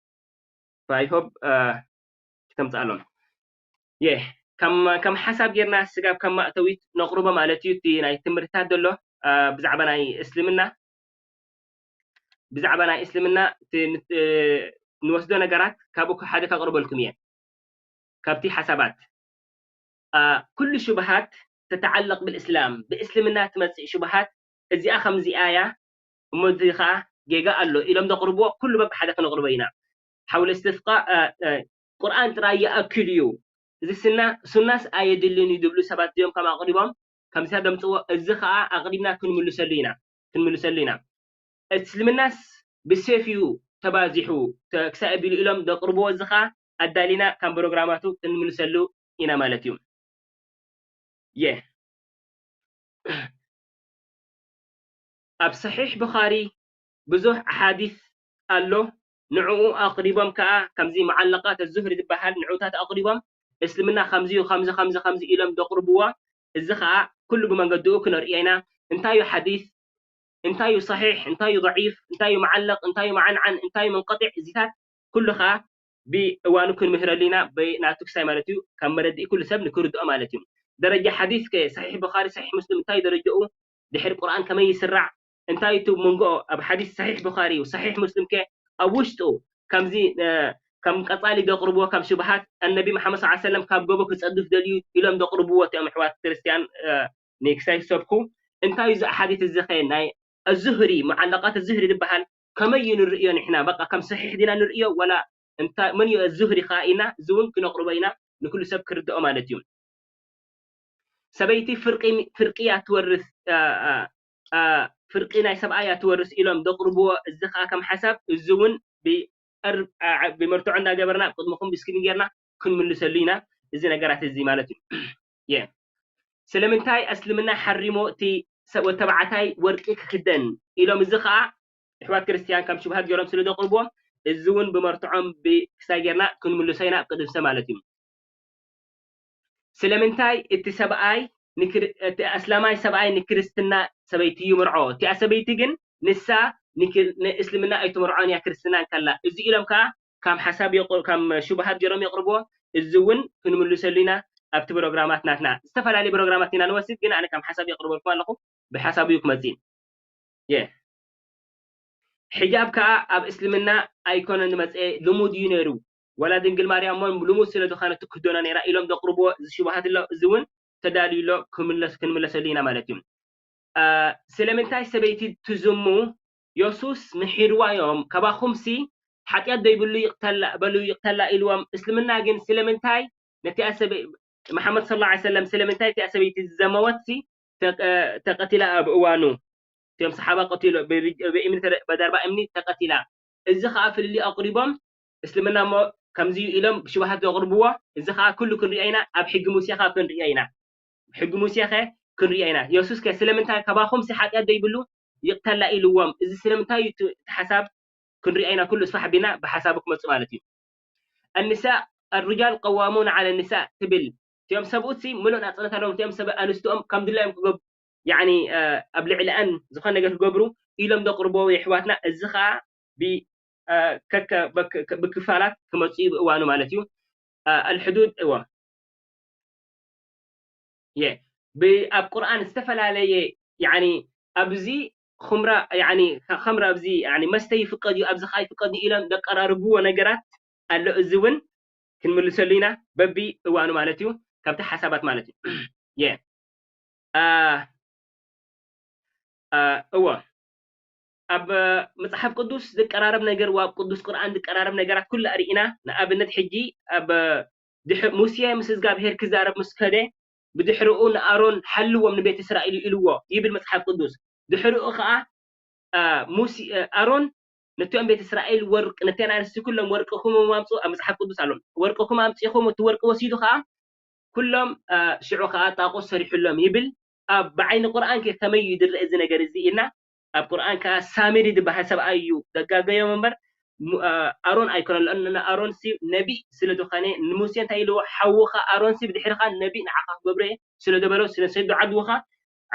ፋይሆብ ክተምፅኣሎም የ ከም ሓሳብ ጌርና ስጋብ ከም ማእተዊት ነቕርቦ ማለት እዩ እቲ ናይ ትምህርትታት ዘሎ ብዛዕባ ናይ እስልምና ብዛዕባ ናይ እስልምና ንወስዶ ነገራት ካብኡ ሓደ ከቕርበልኩም እየ ካብቲ ሓሳባት ኩሉ ሽብሃት ተተዓለቕ ብልእስላም ብእስልምና ትመፅእ ሽብሃት እዚኣ ከምዚኣ እያ እሞ እዚ ከዓ ጌጋ ኣሎ ኢሎም ዘቕርብዎ ኩሉ በብሓደ ክነቕርቦ ኢና ሓውል እስትፍቃ ቁርኣን ጥራይ ይኣክል እዩ እዚ ስና ሱናስ ኣየድልን እዩ ዝብሉ ሰባት እዚኦም ከም ኣቕሪቦም ከምዚ ዘምፅዎ እዚ ከዓ ኣቕሪብና ክንምልሰሉ ኢና ክንምልሰሉ ኢና እስልምናስ ብሴፍ እዩ ተባዚሑ ክሳብ ኣቢሉ ኢሎም ዘቕርብዎ እዚ ከዓ ኣዳሊና ካብ ፕሮግራማቱ ክንምልሰሉ ኢና ማለት እዩ የ ኣብ ሰሒሕ ብኻሪ ብዙሕ ኣሓዲስ ኣሎ ንዕኡ ኣቕሪቦም ከዓ ከምዚ መዓለቃት ዙህሪ ዝበሃል ንዑታት ኣቕሪቦም እስልምና ከምዚ ከምዚ ከምዚ ከምዚ ኢሎም ዘቕርብዎ እዚ ከዓ ኩሉ ብመንገድኡ ክነርእዮ ኢና እንታይ እዩ ሓዲስ እንታይ እዩ ሰሒሕ እንታይ እዩ ضعيف እንታይ እዩ መዓለቅ እንታይ እዩ መዓንዓን እንታይ እዩ መንቀጢዕ እዚታት ኩሉ ከዓ ብእዋኑ ክንምህረሉ ኢና ናቱ ክሳይ ማለት እዩ ካብ መረድኢ ኩሉ ሰብ ንክርድኦ ማለት እዩ ደረጃ ሓዲስ ከ ሰሒሕ ብኻሪ ሰሒሕ ሙስሊም እንታይ ደረጃኡ ድሕሪ ቁርኣን ከመይ ይስራዕ እንታይ እቲ መንጎ ኣብ ሓዲስ ሰሒሕ ብኻሪ ሰሒሕ ሙስሊም ከ ኣብ ውሽጡ ከምዚ ከም ቀጻሊ ዘቕርብዎ ካብ ሽብሃት ኣነቢ መሓመድ ስ ሰለም ካብ ጎቦ ክጸድፍ ደልዩ ኢሎም ዘቕርብዎ እቲኦም ኣሕዋት ክርስትያን ንክሳይ ዝሰብኩ እንታይ እዚ ኣሓዲት እዚ ኸ ናይ ኣዝህሪ መዓለቃት ኣዝህሪ ዝበሃል ከመይ እዩ ንርእዮ ንሕና በቃ ከም ሰሒሕ ዲና ንርእዮ ወላ እንታይ መን እዩ ኣዝህሪ ኸዓ ኢና እዚ እውን ክነቕርቦ ኢና ንኩሉ ሰብ ክርድኦ ማለት እዩ ሰበይቲ ፍርቂ ፍርቂ እያ ትወርስ ፍርቂ ናይ ሰብኣያ ትወርስ ኢሎም ዘቕርብዎ እዚ ከዓ ከም ሓሳብ እዚ እውን ብመርትዖ እንዳገበርና ቅድምኹም ብስክሪን ጌርና ክንምልሰሉ ኢና እዚ ነገራት እዚ ማለት እዩ የ ስለምንታይ እስልምና ሓሪሞ እቲ ሰብ ወተባዕታይ ወርቂ ክክደን ኢሎም? እዚ ከዓ ኣሕዋት ክርስትያን ከም ሽብሃት ገይሮም ስለ ዘቕርብዎ፣ እዚ እውን ብመርትዖም ብክሳይ ጌርና ክንምልሶ ኢና ኣብ ቅድም ሰብ ማለት እዩ። ስለምንታይ እቲ ሰብኣይ እቲ ኣስላማይ ሰብኣይ ንክርስትና ሰበይቲ ይምርዖ? እቲኣ ሰበይቲ ግን ንሳ ንእስልምና ኣይትምርዖን እያ ክርስትና እንከላ። እዚ ኢሎም ከዓ ካብ ሓሳብ ከም ሽቡሃት ገይሮም የቕርብዎ። እዚ እውን ክንምልሰሉ ኢና ኣብቲ ፕሮግራማት ናትና። ዝተፈላለዩ ፕሮግራማት ኢና ንወስድ፣ ግን ኣነ ከም ሓሳብ የቕርበልኩም ኣለኹ። ብሓሳብ እዩ ክመፅእ። የ ሕጃብ ከዓ ኣብ እስልምና ኣይኮነን ዝመፀ፣ ልሙድ እዩ ነይሩ። ወላ ድንግል ማርያም እውን ልሙድ ስለ ዝኾነ ትክደኖ ነይራ ኢሎም ዘቕርብዎ እዚ ሽቡሃት ኣሎ። እዚ እውን ተዳልዩ ኣሎ፣ ክንምለሰሉ ኢና ማለት እዩ። ስለምንታይ ሰበይቲ ትዝሙ? የሱስ ምሒርዋ እዮም። ካባኹምሲ ሓጢኣት ዘይብሉ ይቕተላ በሉ ይቕተላ ኢልዎም። እስልምና ግን ስለምንታይ ነቲኣ ሰበ መሓመድ ሰለላሁ ዐለይሂ ወሰለም ስለምንታይ እቲኣ ሰበይቲ ዝዘመወትሲ ተቐቲላ ኣብ እዋኑ እቲኦም ሰሓባ ቀቲሎ ብእምኒ በደርባ እምኒ ተቐቲላ። እዚ ከዓ ፍልልይ ኣቕሪቦም እስልምና እሞ ከምዚ ኢሎም ብሽባሃት ዘቕርብዎ። እዚ ከዓ ኩሉ ክንሪኦ ኢና፣ ኣብ ሕጊ ሙሴ ከዓ ክንሪኦ ኢና። ሕጊ ሙሴ ከ ክንሪኦ ኢና። የሱስ ከ ስለምንታይ ካባኹም ሲ ሓጢኣት ዘይብሉ ይቕተላ ኢልዎም? እዚ ስለምንታይ እዩ እቲ ሓሳብ ክንሪኦ ኢና። ኩሉ እስፋሕ ቢና ብሓሳቡ ክመፁ ማለት እዩ። ኣንሳ ኣርጃል ቀዋሙን ዓለ ንሳ ትብል እቲኦም ሰብኡት ሲ ምሉእ ናፅነት ኣለዎም። እቲኦም ሰብ ኣንስትኦም ከም ድላዮም ክገብ ያኒ ኣብ ልዕሊኣን ዝኾነ ነገር ክገብሩ ኢሎም ዘቕርቦ የሕዋትና። እዚ ከዓ ብክፋላት ክመፁ እዩ ብእዋኑ ማለት እዩ። ኣልሕዱድ እዎ የ ኣብ ቁርኣን ዝተፈላለየ ያኒ ኣብዚ ኹምራ ያኒ ኸምራ ኣብዚ ያኒ መስተ ይፍቀድ እዩ፣ ኣብዚ ከዓ ይፍቀድ እዩ ኢሎም ዘቀራርብዎ ነገራት ኣሎ። እዚ እውን ክንምልሰሉ ኢና በቢ እዋኑ ማለት እዩ፣ ካብቲ ሓሳባት ማለት እዩ። የ እዎ ኣብ መጽሓፍ ቅዱስ ዝቀራረብ ነገር ኣብ ቅዱስ ቁርኣን ዝቀራረብ ነገራት ኩሉ ኣርኢና። ንኣብነት ሕጂ ኣብ ሙሴ ምስ እግዚኣብሄር ክዛረብ ምስ ከደ ብድሕሪኡ ንኣሮን ሓልዎም ንቤት እስራኤል ኢልዎ ይብል መጽሓፍ ቅዱስ። ድሕሪኡ ከዓ ሙሴ ኣሮን ነቲኦም ቤት እስራኤል ወርቅ ነቲአን ኣንስቲ ኩሎም ወርቅኹም ኣምፁ ኣብ መጽሓፍ ቅዱስ ኣሎ። ወርቅኹም ኣምፂኹም እቲ ወርቂ ወሲዱ ከዓ ኩሎም ሽዑ ከዓ ጣቁስ ሰሪሑሎም ይብል። ኣብ ብዓይኒ ቁርኣን ከ ከመይ እዩ ዝረአ እዚ ነገር እዚ ኢልና ኣብ ቁርኣን ከዓ ሳሚሪ ዝበሃል ሰብኣይ እዩ ዘጋገዮም እምበር ኣሮን ኣይኮነን። ለኣኑ ንኣሮን ሲ ነቢ ስለ ዝኾነ ንሙሴ እንታይ ኢልዎ? ሓውኻ ኣሮን ሲ ብድሕርኻ ነቢ ንዓኻ ክገብሮ እየ ስለ ዝበሎ ስለ ሰይዱ ዓድውኻ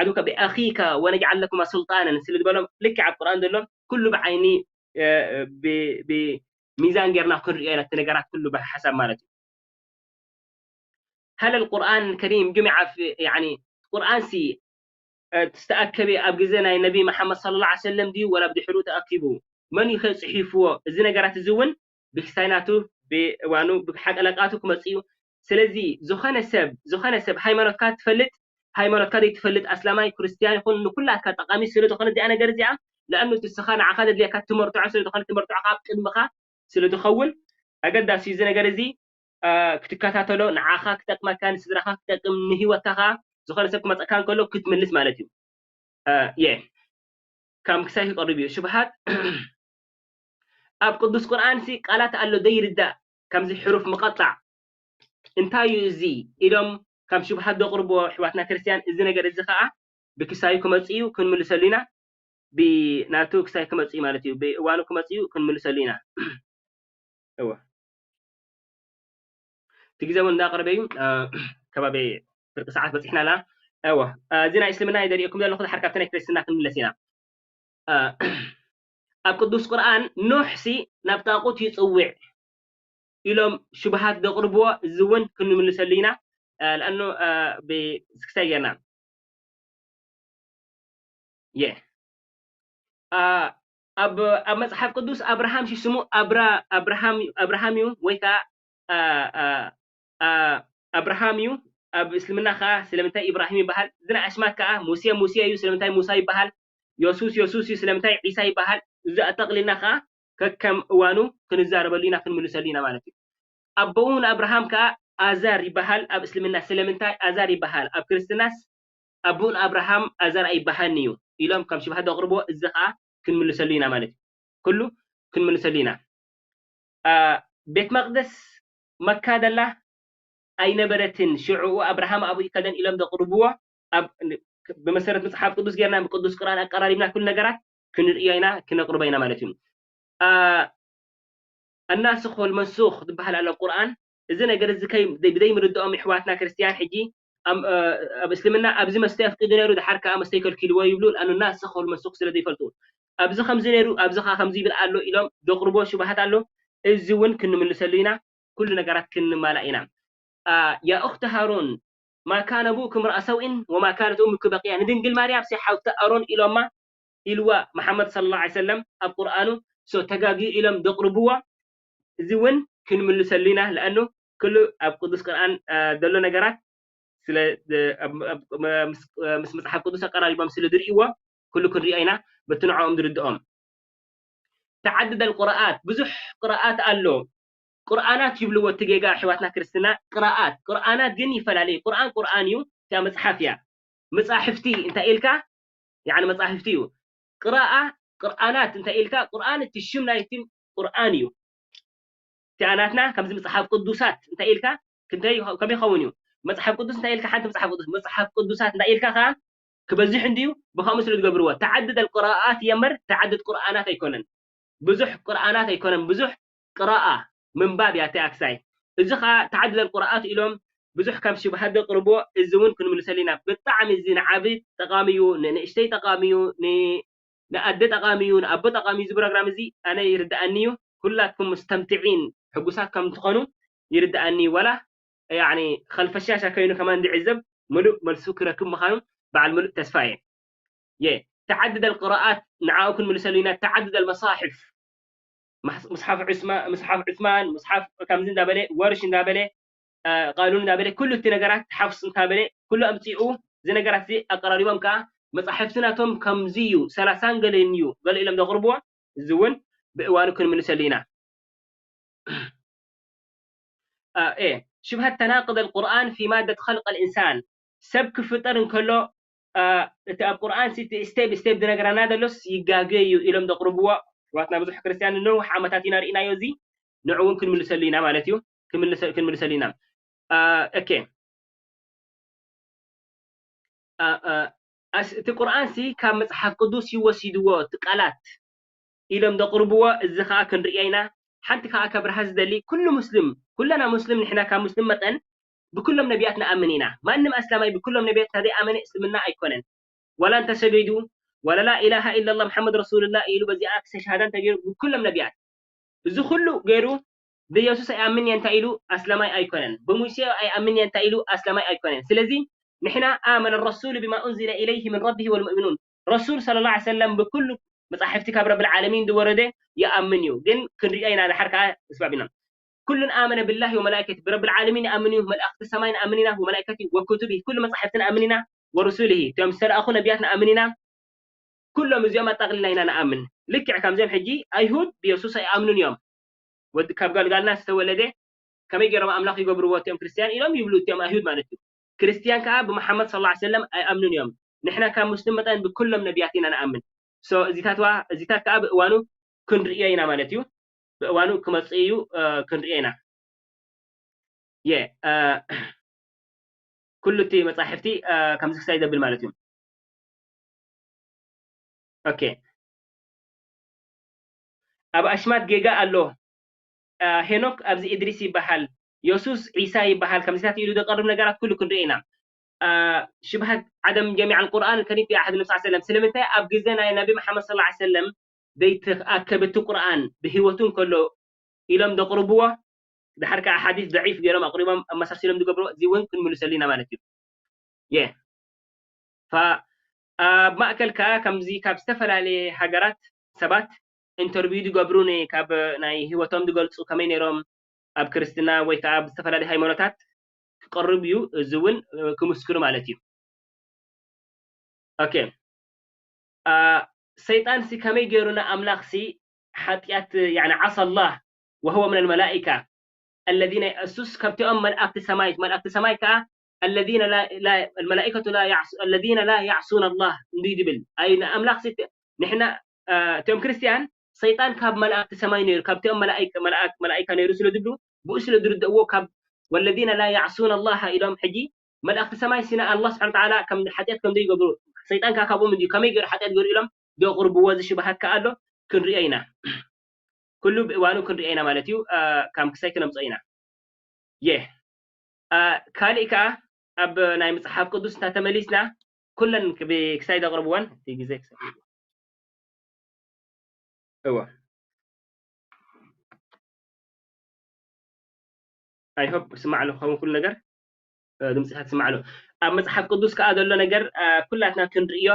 ዓድውካ ብኣኺካ ወነጅዓል ለኩማ ሱልጣነን ስለ ዝበሎም ልክዕ ኣብ ቁርኣን ዘሎ ኩሉ ብዓይኒ ብሚዛን ጌርና ክንሪኦ ኢና እቲ ነገራት ኩሉ ብሓሳብ ማለት እዩ። هل القرآن الكريم جمع في يعني ቁርኣን ሲ ዝተኣከበ ኣብ ግዜ ናይ ነቢ መሓመድ صلى الله عليه وسلم ድዩ ወላ ብድሕሩ ተኣኪቡ? መን እዩ ከ ፅሒፍዎ? እዚ ነገራት እዚ እውን ብክስታይ ናቱ ብእዋኑ ብሓቀለቃቱ ክመፅእ እዩ። ስለዚ ዝኾነ ሰብ ዝኾነ ሰብ ሃይማኖትካ ትፈልጥ ሃይማኖትካ ዘይትፈልጥ ኣስላማይ ክርስትያን ይኹን ንኩላትካ ጠቃሚ ስለ ዝኾነ እዚኣ ነገር እዚኣ ለኣኑ እቲ ንስኻ ንዓኻ ዘድልየካ ትመርትዖ ስለ ዝኾነ ትመርትዖ ካብ ቅድምኻ ስለ ዝኸውን ኣገዳሲ እዚ ነገር እዚ ክትከታተሎ ንዓኻ ክጠቅመካ ንስድራኻ ክጠቅም ንህይወትካ ከዓ ዝኾነ ሰብ ክመፀካ እንከሎ ክትምልስ ማለት እዩ። የ ከም ክሳይ ክቀርብ እዩ ሽብሃት ኣብ ቅዱስ ቁርኣን ሲ ቃላት ኣሎ ዘይርዳእ ከምዚ ሕሩፍ ምቐጣዕ እንታይ እዩ እዚ ኢሎም ከም ሽብሃት ዘቕርብዎ ኣሕዋትና ክርስትያን እዚ ነገር እዚ ከዓ ብክሳዩ ክመፅእ እዩ ክንምልሰሉ ኢና። ብናቱ ክሳይ ክመፅእ እዩ ማለት እዩ። ብእዋኑ ክመፅእ እዩ ክንምልሰሉ ኢና። እወ እቲ ግዜ እውን እንዳቐረበ እዩ። ከባቢ ፍርቂ ሰዓት በፂሕና ኣላ። እወ እዚ ናይ እስልምና እዩ ዘርእየኩም ዘለኹ። ድሓር ካብቲ ናይ ክርስትና ክንምለስ ኢና። ኣብ ቅዱስ ቁርኣን ኖሕ ሲ ናብ ጣቁት ይፅውዕ ኢሎም ሽብሃት ዘቕርብዎ እዚ እውን ክንምልሰሉ ኢና። ለኣኑ ብስክሳይ ጌርና የ ኣብ ኣብ መጽሓፍ ቅዱስ ኣብርሃም ሲ ስሙ ኣብራ ኣብርሃም ኣብርሃም እዩ ወይ ከዓ ኣብርሃም እዩ። ኣብ እስልምና ከዓ ስለምንታይ ኢብራሂም ይበሃል? እዚ ናይ ኣስማት ከዓ ሙሴ ሙሴ እዩ ስለምንታይ ሙሳ ይበሃል? የሱስ የሱስ እዩ ስለምንታይ ዒሳ ይበሃል? እዚ ኣጠቕሊልና ከዓ ከከም እዋኑ ክንዛረበሉ ኢና ክንምልሰሉ ኢና ማለት እዩ። ኣቦኡ ንኣብርሃም ከዓ ኣዛር ይበሃል ኣብ እስልምና። ስለምንታይ ኣዛር ይበሃል? ኣብ ክርስትናስ ኣቦኡ ንኣብርሃም ኣዛር ኣይበሃልን'ዩ ኢሎም ከም ሽብሃት ዘቕርብዎ፣ እዚ ኸዓ ክንምልሰሉ ኢና ማለት እዩ። ኩሉ ክንምልሰሉ ኢና። ቤት መቕደስ መካ ደላ ኣይነበረትን። ሽዕኡ ኣብርሃም ኣብኡ ይከደን ኢሎም ዘቕርብዎ ኣብ ብመሰረት መጽሓፍ ቅዱስ ጌርና ብቅዱስ ቁርኣን ኣቀራሪብና ኩሉ ነገራት ክንርእዮ ኢና፣ ክነቕርቦ ኢና ማለት እዩ። ኣናስኽ ወልመንሱኽ ዝበሃል ኣሎ ቁርኣን። እዚ ነገር እዚ ከይ ብዘይምርድኦም ይሕዋትና ክርስትያን ሕጂ ኣብ እስልምና ኣብዚ መስተ ኣፍቂዱ ነይሩ፣ ድሓር ከኣ መስተ ከልኪልዎ ይብሉ። ኣኑ ናስኽ ወልመንሱኽ ስለ ዘይፈልጡ ኣብዚ ከምዚ ነይሩ፣ ኣብዚ ከኣ ከምዚ ይብል ኣሎ ኢሎም ዘቕርቦ ሽባሃት ኣሎ። እዚ እውን ክንምልሰሉ ኢና፣ ኩሉ ነገራት ክንማላእ ኢና። ያ ኡኽቲ ሃሩን ማ ካነ ኣቡኪ ምርኣ ሰውኢን ወማ ካነት ኡሙኪ በቂያ፣ ንድንግል ማርያም ሲ ሓውቲ ኣሮን ኢሎማ ኢልዋ መሓመድ ሰለላሁ ዐለይሂ ወሰለም ኣብ ቁርኣኑ። ሶ ተጋግዩ ኢሎም ዘቕርብዎ፣ እዚ እውን ክንምልሰሉ ኢና። ለኣኑ ኩሉ ኣብ ቅዱስ ቁርኣን ዘሎ ነገራት ስለ ምስ መጽሓፍ ቅዱስ ኣቀራሪቦም ስለ ዝርእይዎ ኩሉ ክንሪኦ ኢና፣ በቲ ንዕኦም ዝርድኦም። ተዓድደ ልቅራኣት፣ ብዙሕ ቅራኣት ኣሎ። ቅርኣናት ይብልዎ እቲ ጌጋ ኣሕዋትና ክርስትና፣ ቅራኣት። ቅርኣናት ግን ይፈላለ እዩ። ቁርኣን ቁርኣን እዩ፣ እቲኣ መጽሓፍ እያ። መጻሕፍቲ እንታይ ኢልካ? ያዕኒ መጻሕፍቲ እዩ። ቅራኣ ቅርኣናት እንታይ ኢልካ? ቁርኣን እቲ ሽም ናይቲ ቁርኣን እዩ። እቲኣ ናትና ከምዚ መጽሓፍ ቅዱሳት እንታይ ኢልካ? ክንደይ ከመይ ይኸውን እዩ? መጽሓፍ ቅዱስ እንታይ ኢልካ? ሓንቲ መጽሓፍ ቅዱስ፣ መጽሓፍ ቅዱሳት እንታይ ኢልካ ከኣ ክበዝሕ እንድዩ፣ ብኸምኡ ስለ ዝገብርዎ። ተዓድደ ልቅራኣት እየ እምበር ተዓድድ ቁርኣናት ኣይኮነን። ብዙሕ ቁርኣናት ኣይኮነን፣ ብዙሕ ቅራኣ ምንባብ እያ እቲ ኣክሳይ። እዚ ኸኣ ተዓድደ ልቅራኣት ኢሎም ብዙሕ ካብ ሽብሃት ዘቕርብዎ፣ እዚ እውን ክንምልሰሉ ኢና። ብጣዕሚ እዚ ንዓቢ ጠቓሚ እዩ፣ ንንእሽተይ ጠቓሚ እዩ፣ ን-፣ ንኣደ ጠቓሚ እዩ፣ ንኣቦ ጠቓሚ እዩ። እዚ ፕሮግራም እዚ ኣነ ይርድኣኒ እዩ። ኩላትኩም ሙስተምትዒን ሕጉሳት ከም ትኾኑ ይርድኣኒ እዩ። ዋላ ያዕኒ ኸልፈሻሻ ከይኑ ከማን ዝዕዘብ ምሉእ መልሱ ክረክብ ምዃኑ በዓል ምሉእ ተስፋ እየ። የ ተዓድደ ልቅራኣት ንዓኡ ክንምልሰሉ ኢና። ተዓድደ ልመሳሕፍ፣ መሓፍ ዑስማን፣ መሓፍ ከምዚ እንዳበለ፣ ወርሽ እንዳበለ፣ ቃሉን እንዳበለ፣ ኩሉ እቲ ነገራት ሓፍስ እንካበለ ኩሉ ኣምፂኡ፣ እዚ ነገራት እዚ ኣቀራሪቦም ከዓ መፃሕፍቲ ናቶም ከምዚ እዩ፣ ሰላሳን ገለን እዩ ገለ ኢሎም ዘቕርብዎ፣ እዚ እውን ብእዋኑ ክንምልሰሉ ኢና። ሽብሃት ተናቅደ ልቁርኣን ፊ ማደት ኸልቀ ልኢንሳን፣ ሰብ ክፍጠር እንከሎ እቲ ኣብ ቁርኣን እቲ ስቴፕ ስቴፕ ዝነገረና ዘሎስ ይጋገ እዩ ኢሎም ዘቕርብዎ ኣሕዋትና ብዙሕ ክርስትያን ንነዊሕ ዓመታት ኢና ርኢናዮ። እዚ ንዑ እውን ክንምልሰሉ ኢና ማለት እዩ። ክንምልሰሉ ኢና። ኦኬ፣ እቲ ቁርኣን ሲ ካብ መፅሓፍ ቅዱስ ይወሲድዎ እቲ ቃላት ኢሎም ዘቕርብዎ፣ እዚ ከዓ ክንርእዮ ኢና። ሓንቲ ከዓ ከብርሃ ዝደሊ፣ ኩሉ ሙስሊም፣ ኩለና ሙስሊም ንሕና ካብ ሙስሊም መጠን ብኩሎም ነቢያት ንኣምን ኢና። ማንም ኣስላማይ ብኩሎም ነቢያት እንተዘይኣመነ እስልምና ኣይኮነን። ዋላ እንተሰገዱ፣ ዋላ ላ ኢላሃ ኢላላህ መሓመድ ረሱሉላህ ኢሉ በዚኣ ክሰ ሸሃዳ እንተገይሩ ብኩሎም ነቢያት እዚ ኩሉ ገይሩ ብየሱስ ኣይኣምን እየ እንታይ ኢሉ ኣስላማይ ኣይኮነን። ብሙሴ ኣይኣምን እየ እንታይ ኢሉ ኣስላማይ ኣይኮነን። ስለዚ ንሕና ኣመነ ረሱሉ ቢማ ኡንዚለ ኢለይህ ምን ረቢህ ወልሙእሚኑን፣ ረሱል ሰለላሁ ዐለይሂ ወሰለም ብኩሉ መጻሕፍቲ ካብ ረብል ዓለሚን ዝወረደ ይኣምን እዩ። ግን ክንሪኦ ኢና ድሓር ከኣ እስባብ ኢና። ኩሉን ኣመነ ብላሂ ወመላኢከቲ፣ ብረብል ዓለሚን ይኣምን እዩ፣ መላእክቲ ሰማይ ንኣምን ኢና፣ ወመላኢከቲ ወኩቱቢ፣ ኩሉ መጻሕፍቲ ንኣምን ኢና፣ ወሩሱሊሂ፣ እቶም ዝተላእኹ ነቢያት ንኣምን ኢና። ኩሎም እዚኦም ኣጣቕሊልና ኢና ንኣምን። ልክዕ ከምዚኦም ሕጂ ኣይሁድ ብየሱስ ኣይኣምኑን እዮም። ወዲ ካብ ጋልጋልና ዝተወለደ ከመይ ገይሮም ኣምላኽ ይገብርዎ እቲኦም ክርስትያን ኢሎም ይብሉ እቲኦም ኣይሁድ ማለት እዩ። ክርስትያን ከኣ ብመሓመድ ሰለላሁ ዐለይሂ ወሰለም ኣይኣምኑን እዮም። ንሕና ካብ ሙስሊም መጠን ብኩሎም ነቢያት ኢና ንኣምን። ሶ እዚታትዋ እዚታት ከኣ ብእዋኑ ክንርእዮ ኢና ማለት እዩ። ብእዋኑ ክመጽእ እዩ፣ እ፣ ክንርእዮ ኢና። የ እ፣ ኩሉ እቲ መጻሕፍቲ እ፣ ከምዚ ክሳይ ዘብል ማለት እዩ። ኦኬ፣ ኣብ ኣሽማት ጌጋ ኣሎ። ሄኖክ ኣብዚ እድሪስ ይበሃል፣ የሱስ ዒሳ ይበሃል፣ ከምዚታት ኢሉ ዘቐርብ ነገራት ኩሉ ክንርኢ ኢና። ሽብሃት ዓደም ጀሚዕ ኣልቁርኣን ከሪም ፊ ዓህድ ነቢ ሰለም። ስለምንታይ ኣብ ግዜ ናይ ነቢ መሓመድ ሰለላሁ ዐለይሂ ወሰለም ዘይተኣከበ እቲ ቁርኣን ብህይወቱ እንከሎ ኢሎም ዘቕርብዎ፣ ድሓር ከዓ ሓዲስ ደዒፍ ገይሮም ኣቕሪቦም ኣመሳሲሎም ዝገብርዎ፣ እዚ እውን ክንምልሰሉ ኢና ማለት እዩ። የ ኣብ ማእከል ከኣ ከምዚ ካብ ዝተፈላለየ ሃገራት ሰባት ኢንተርቪው ዝገብሩኒ፣ ካብ ናይ ህይወቶም ዝገልጹ፣ ከመይ ነይሮም ኣብ ክርስትና ወይ ከኣ ኣብ ዝተፈላለየ ሃይማኖታት ክቐርብ እዩ። እዚ እውን ክምስክሩ ማለት እዩ። ኦኬ፣ አ፣ ሰይጣን ሲ ከመይ ገይሩ ንኣምላኽ ሲ ሓጢኣት፣ ያኒ ዓሳ ኣላህ ወህወ ምን ኣልመላኢካ ኣለዚነ፣ እሱስ ካብቲኦም መልኣክቲ ሰማይ፣ መልኣክቲ ሰማይ ከኣ ኣለዚነ ላ፣ ላ፣ ኣልመላኢከቱ ላ ያዕሱ-፣ ኣለዚነ ላ ያዕሱነ ኣላህ እንድዩ ዝብል። ኣይ ንኣምላኽ ሲ ንሕና፣ አ፣ እቶም ክርስትያን ሰይጣን ካብ መላእክቲ ሰማይ ነይሩ፣ ካብቲኦም መላእክ-፣ መላእክ-፣ መላእካ ነይሩ ስለ ዝብሉ፣ ብኡ ስለ ዝርድእዎ ካብ ወለዚነ ላ ያዕሱነ ኣላህ ኢሎም ሕጂ መላእኽቲ ሰማይ ሲና ኣላህ ስብሓን ተዓላ ከም ሓጢኣት ከም ዘይገብሩ ሰይጣን ከዓ ካብኦም እንድዩ ከመይ ገይሩ ሓጢኣት ገይሩ ኢሎም ዘቕርብዎ እዚ ሽባሃት ከዓ ኣሎ ክንሪኦ ኢና። ኩሉ ብእዋኑ ክንሪኦ ኢና ማለት እዩ። ካብ ክሳይ ክነምፅኦ ኢና። የ ካልእ ከዓ ኣብ ናይ መፅሓፍ ቅዱስ እንታ ተመሊስና ኩለን ክሳይ ዘቕርብወን እቲ ግዜ ክሳይ እዎ I hope ስማዕ ኣሎ ክኸውን ኩሉ ነገር ድምፅታት ስማዕ ኣሎ። ኣብ መፅሓፍ ቅዱስ ከዓ ዘሎ ነገር ኩላትና ክንርእዮ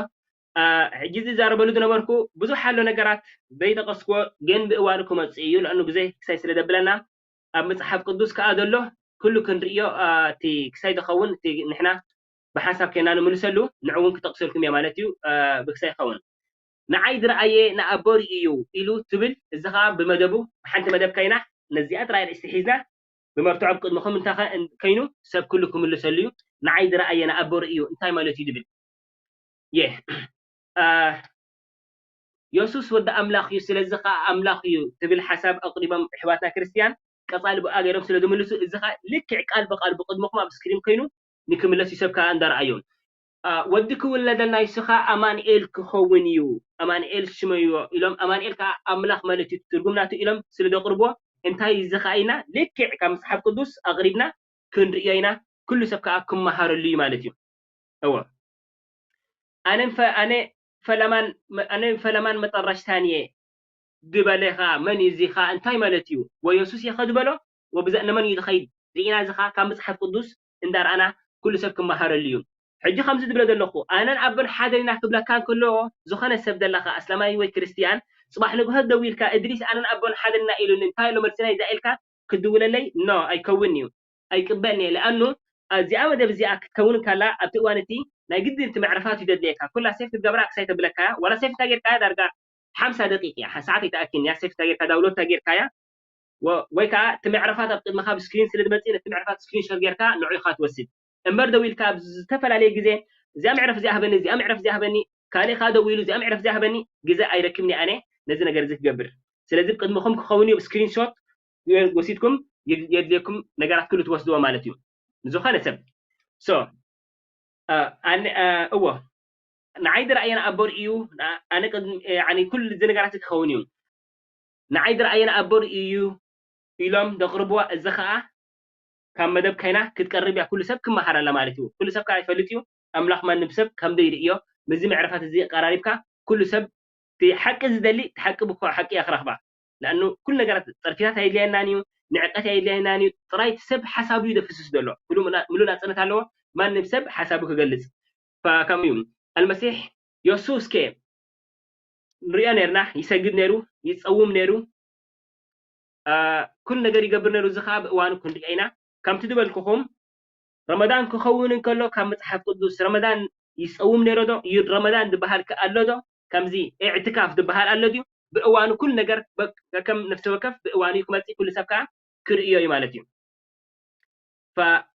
ሕጂ ዝዛረበሉ ዝነበርኩ ብዙሕ ኣሎ ነገራት ዘይጠቀስኩዎ ግን ብእዋኑ ክመፅእ እዩ። ንዕኑ ግዜ ክሳይ ስለ ዘብለና ኣብ መፅሓፍ ቅዱስ ከዓ ዘሎ ኩሉ ክንርእዮ እቲ ክሳይ ዝኸውን እቲ ንሕና ብሓንሳብ ኮይና ንምልሰሉ ንዕውን ክጠቅሰልኩም እየ ማለት እዩ። ብክሳይ ይኸውን ንዓይ ዝረኣየ ንኣቦ ርእዩ ኢሉ ትብል እዚ ከዓ ብመደቡ ሓንቲ መደብ ከይና ነዚኣ ጥራይ ርእስቲ ሒዝና ብመርትዖ ብቅድምኹም እንታይ ከይኑ ሰብ ኩሉ ክምልሰሉ እዩ። ንዓይ ዝረኣየ ንኣቦ ርእዩ እንታይ ማለት እዩ ዝብል የ የሱስ ወዲ ኣምላኽ እዩ ስለዚ ከዓ ኣምላኽ እዩ ትብል ሓሳብ ኣቅሪቦም ኣሕዋትና ክርስትያን ቀፃሊ ብኣ ገይሮም ስለ ዝምልሱ እዚ ከዓ ልክዕ ቃል ብቃል ብቅድምኹም ኣብ ስክሪን ኮይኑ ንክምለስ እዩ ሰብ ከዓ እንዳረኣዮም ወዲ ክውለደልና ይስኻ ኣማንኤል ክኸውን እዩ ኣማንኤል ሽመዮ ኢሎም ኣማንኤል ከዓ ኣምላኽ ማለት እዩ ትርጉም ናቱ ኢሎም ስለ ዘቅርቦ እንታይ ዝኸኣይና ልክዕ ካብ መፅሓፍ ቅዱስ ኣቅሪብና ክንርእዮ ኢና ኩሉ ሰብ ከዓ ክመሃረሉ እዩ ማለት እዩ እወ ኣነ ፈ- ኣነ ፈለማን መ- ኣነ ፈለማን መጠረሽታን እየ ዝበለ ከዓ መን እዩ እዚ ከዓ እንታይ ማለት እዩ ወየሱስ እየ ከድበሎ ወብዘእ ነመን እዩ ዝኸይድ ርኢና እዚ ከዓ ካብ መፅሓፍ ቅዱስ እንዳረኣና ኩሉ ሰብ ክመሃረሉ እዩ ሕጂ ከምዚ ዝብለ ዘለኹ ኣነን ኣቦን ሓደ ኢና ክብለካ እንከሎ ዝኾነ ሰብ ዘለካ ኣስላማይ ወይ ክርስትያን ፅባሕ ንግሆ ደዊልካ እድሪስ ኣነን ኣቦን ሓደ ኢና ኢሉኒ እንታይ ኣሎ መልስና ይዛ ኢልካ ክድውለለይ ኖ ኣይከውን እዩ ኣይቅበልን እየ ለኣኑ እዚኣ መደብ እዚኣ ክትከውን ካላ ኣብቲ እዋን እቲ ናይ ግድን እቲ መዕረፋት እዩ ዘድልየካ ኩላ ሴፍ ክትገብራ ክሳይ ተብለካ ዋላ ሴፍ እንታይ ጌርካ ዳርጋ ሓምሳ ደቂቅ እያ ሓንቲ ሰዓት ኣይተኣክን እያ ሴፍ እንታይ ጌርካ ዳውንሎድ እንታይ ጌርካ እያ ወይ ከዓ እቲ መዕረፋት ኣብ ቅድመካ ብስክሪን ስለ ዝመፅእ ነቲ መዕረፋት ስክሪን ሾት ጌርካ ንዑ ኢካ ትወስድ እምበር ደው ኢልካ ኣብ ዝተፈላለየ ግዜ እዚኣ መዕረፍ እዚኣ ሃበኒ እዚኣ መዕረፍ እዚኣ ሃበኒ ካልእ ከዓ ደው ኢሉ እዚኣ መዕረፍ እዚኣ ሃበኒ ግዜ ኣይረክብን ኣነ ነዚ ነገር እዚ ክገብር ስለዚ ቅድምኹም ክኸውን እዩ ስክሪን ሾት ወሲድኩም የድልየኩም ነገራት ኩሉ ትወስድዎ ማለት እዩ ንዝኾነ ሰብ እዎ ንዓይ ዝረኣየና ኣቦ ርእዩ ኣነ ኩሉ እዚ ነገራት ክኸውን እዩ ንዓይ ዝረኣየና ኣቦ ርእዩ እዩ ኢሎም ዘቕርብዋ እዚ ከዓ ካብ መደብ ከይና ክትቀርብ እያ ኩሉ ሰብ ክመሃረላ ማለት እዩ ኩሉ ሰብ ከዓ ይፈልጥ እዩ ኣምላኽ ማንም ሰብ ከም ዘይርእዮ ምዚ መዕረፋት እዚ ቀራሪብካ ኩሉ ሰብ እቲ ሓቂ ዝደሊ እቲ ሓቂ ብኮ ሓቂ እያ ክረኽባ ንኣኑ ኩሉ ነገራት ፀርፊታት ኣይድለየናን እዩ ንዕቀት ኣይድለየናን እዩ ጥራይ እቲ ሰብ ሓሳቡ እዩ ዘፍስስ ዘሎ ምሉእ ናፅነት ኣለዎ ማንም ሰብ ሓሳቡ ክገልፅ ከምኡ እዩ ኣልመሲሕ የሱስ ከ ንሪኦ ነርና ይሰግድ ነሩ ይፀውም ነሩ ኩሉ ነገር ይገብር ነሩ እዚ ከዓ ብእዋኑ ክንሪኦ ኢና ከምቲ ዝበልኩኹም ረመዳን ክኸውን እንከሎ ካብ መፅሓፍ ቅዱስ ረመዳን ይፀውም ነሮ ዶ ረመዳን ዝበሃል ከ ኣሎ ዶ ከምዚ እዕትካፍ ዝበሃል ኣሎ ድዩ ብእዋኑ ኩሉ ነገር ከም ነፍሲ ወከፍ ብእዋኑ ክመፅእ ኩሉ ሰብ ከዓ ክርእዮ እዩ ማለት እዩ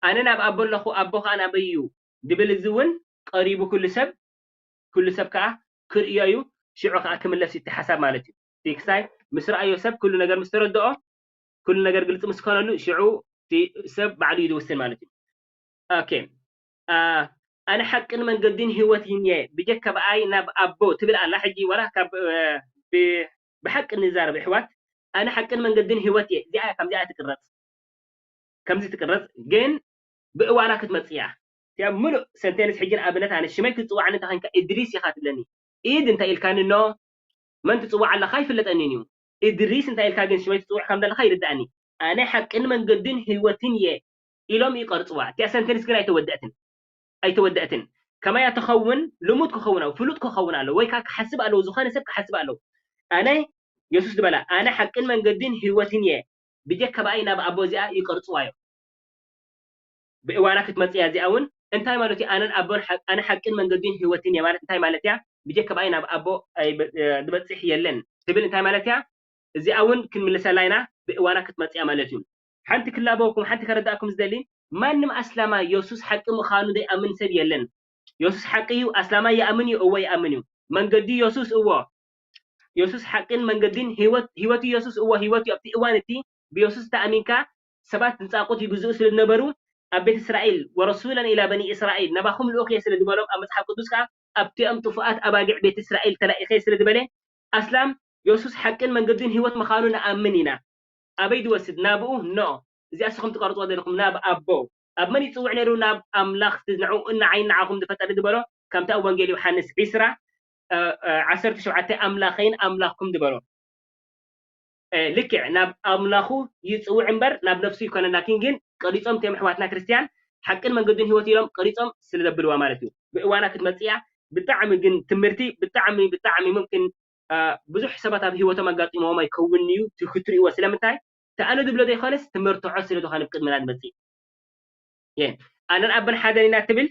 ኣነ ናብ ኣቦ ኣለኹ ኣቦ ከዓ ናበይ እዩ ድብል እዚ እውን ቀሪቡ ኩሉ ሰብ ኩሉ ሰብ ከዓ ክርእዮ እዩ ሽዑ ከዓ ክምለስ እዩ ሓሳብ ማለት እዩ ክሳይ ምስ ረኣዮ ሰብ ኩሉ ነገር ምስ ተረድኦ ኩሉ ነገር ግልፂ ምስ ኮነሉ ሽዑ ሰብ ባዕሉ እዩ ዝውስን ማለት እዩ ኦኬ ኣነ ሓቅን መንገድን ህይወት ይንየ ብጀካ ብኣይ ናብ ኣቦ ትብል ኣላ ሕጂ ዋላ ካብ ብሓቂ ንዛረብ ኣሕዋት ኣነ ሓቅን መንገድን ህይወት እየ እዚኣ ከምዚኣ ትቅረፅ ከምዚ ትቅረፅ ግን ብእዋና ክትመፅእ እያ እቲኣ ምሉእ ሰንቴንስ ሕጂ ንኣብነት ኣነ ሽመይ ክትፅዋዕኒ እንተ ኮይንካ እድሪስ ኢኻ ትብለኒ ኢድ እንታይ ኢልካኒ ኖ መን ትፅዋዕ ኣለካ ኣይፍለጠንን እዩ እድሪስ እንታይ ኢልካ ግን ሽመይ ትፅውዕ ከም ዘለካ ይርድኣኒ ኣነ ሓቅን መንገድን ህይወትን እየ ኢሎም ይቀርፅዋ እቲኣ ሰንቴንስ ግን ኣይተወደእትን ኣይተወደእትን ከመያ ትኸውን ልሙድ ክኸውን ፍሉጥ ክኸውን ኣለዎ ወይ ከዓ ክሓስብ ኣለዎ ዝኾነ ሰብ ክሓስብ ኣለዎ ኣነ የሱስ ዝበላ ኣነ ሓቅን መንገድን ህይወትን እየ ብጀካ ብኣይ ናብ ኣቦ እዚኣ ይቀርፅዋ እዮም ብእዋና ክትመፅእ እያ እዚኣ እውን እንታይ ማለት እዩ ኣነን ኣቦን ኣነ ሓቅን መንገድን ህይወትን እየ ማለት እንታይ ማለት እያ ብጀካ ብኣይ ናብ ኣቦ ዝበፅሕ የለን ትብል እንታይ ማለት እያ እዚኣ እውን ክንምልሰላ ኢና ብእዋና ክትመፅእ እያ ማለት እዩ ሓንቲ ክላበወኩም ሓንቲ ከረዳእኩም ዝደሊ ማንም ኣስላማ የሱስ ሓቂ ምዃኑ ዘይኣምን ሰብ የለን የሱስ ሓቂ እዩ ኣስላማ ይኣምን እዩ እዎ ይኣምን እዩ መንገዲ የሱስ እዎ የሱስ ሓቅን መንገድን ህይወት ህይወት ኢየሱስ እዎ ህይወት እዩ ኣብቲ እዋን እቲ ብየሱስ ተኣሚንካ ሰባት ንጻቁት ይግዝኡ ስለ ዝነበሩ ኣብ ቤት እስራኤል ወረሱለን ኢላ በኒ እስራኤል ናባኹም ልኡኽ እየ ስለ ዝበሎም ኣብ መጽሓፍ ቅዱስ ከኣ ኣብቲኦም ጥፉኣት ኣባጊዕ ቤት እስራኤል ተላኢኸ ስለ ዝበለ ኣስላም የሱስ ሓቅን መንገድን ህይወት ምዃኑ ንኣምን ኢና። ኣበይ ዝወስድ ናብኡ ኖ እዚኣ እስኹም ትቀርጽዎ ዘለኹም ናብ ኣቦ ኣብ መን ይጽውዕ ነይሩ ናብ ኣምላኽ ንዕኡን ንዓይን ንዓኹም ዝፈጠረ ዝበሎ ከምቲ ኣብ ወንጌል ዮሃንስ ዕስራ ዓሰርተ ሸውዓተ ኣምላኸይን ኣምላኽኩም ዝበሎ ልክዕ ናብ ኣምላኹ ይጽውዕ እምበር ናብ ነፍሱ ይኮነን ላኪን ግን ቀሪጾም እቶም ኣሕዋትና ክርስትያን ሓቅን መንገድን ህይወት ኢሎም ቀሪጾም ስለ ዘብልዋ ማለት እዩ ብእዋና ክትመጽእ እያ ብጣዕሚ ግን ትምህርቲ ብጣዕሚ ብጣዕሚ ሙምኪን ብዙሕ ሰባት ኣብ ህይወቶም ኣጋጢሞዎም ኣይከውን እዩ ክትርእይዎ ስለምንታይ እቲ ኣነ ዝብሎ ዘይኮነስ ትመርትዖ ስለ ዝኾነ ብቅድምና ዝመፅእ ኣነን ኣቦን ሓደን ኢና ትብል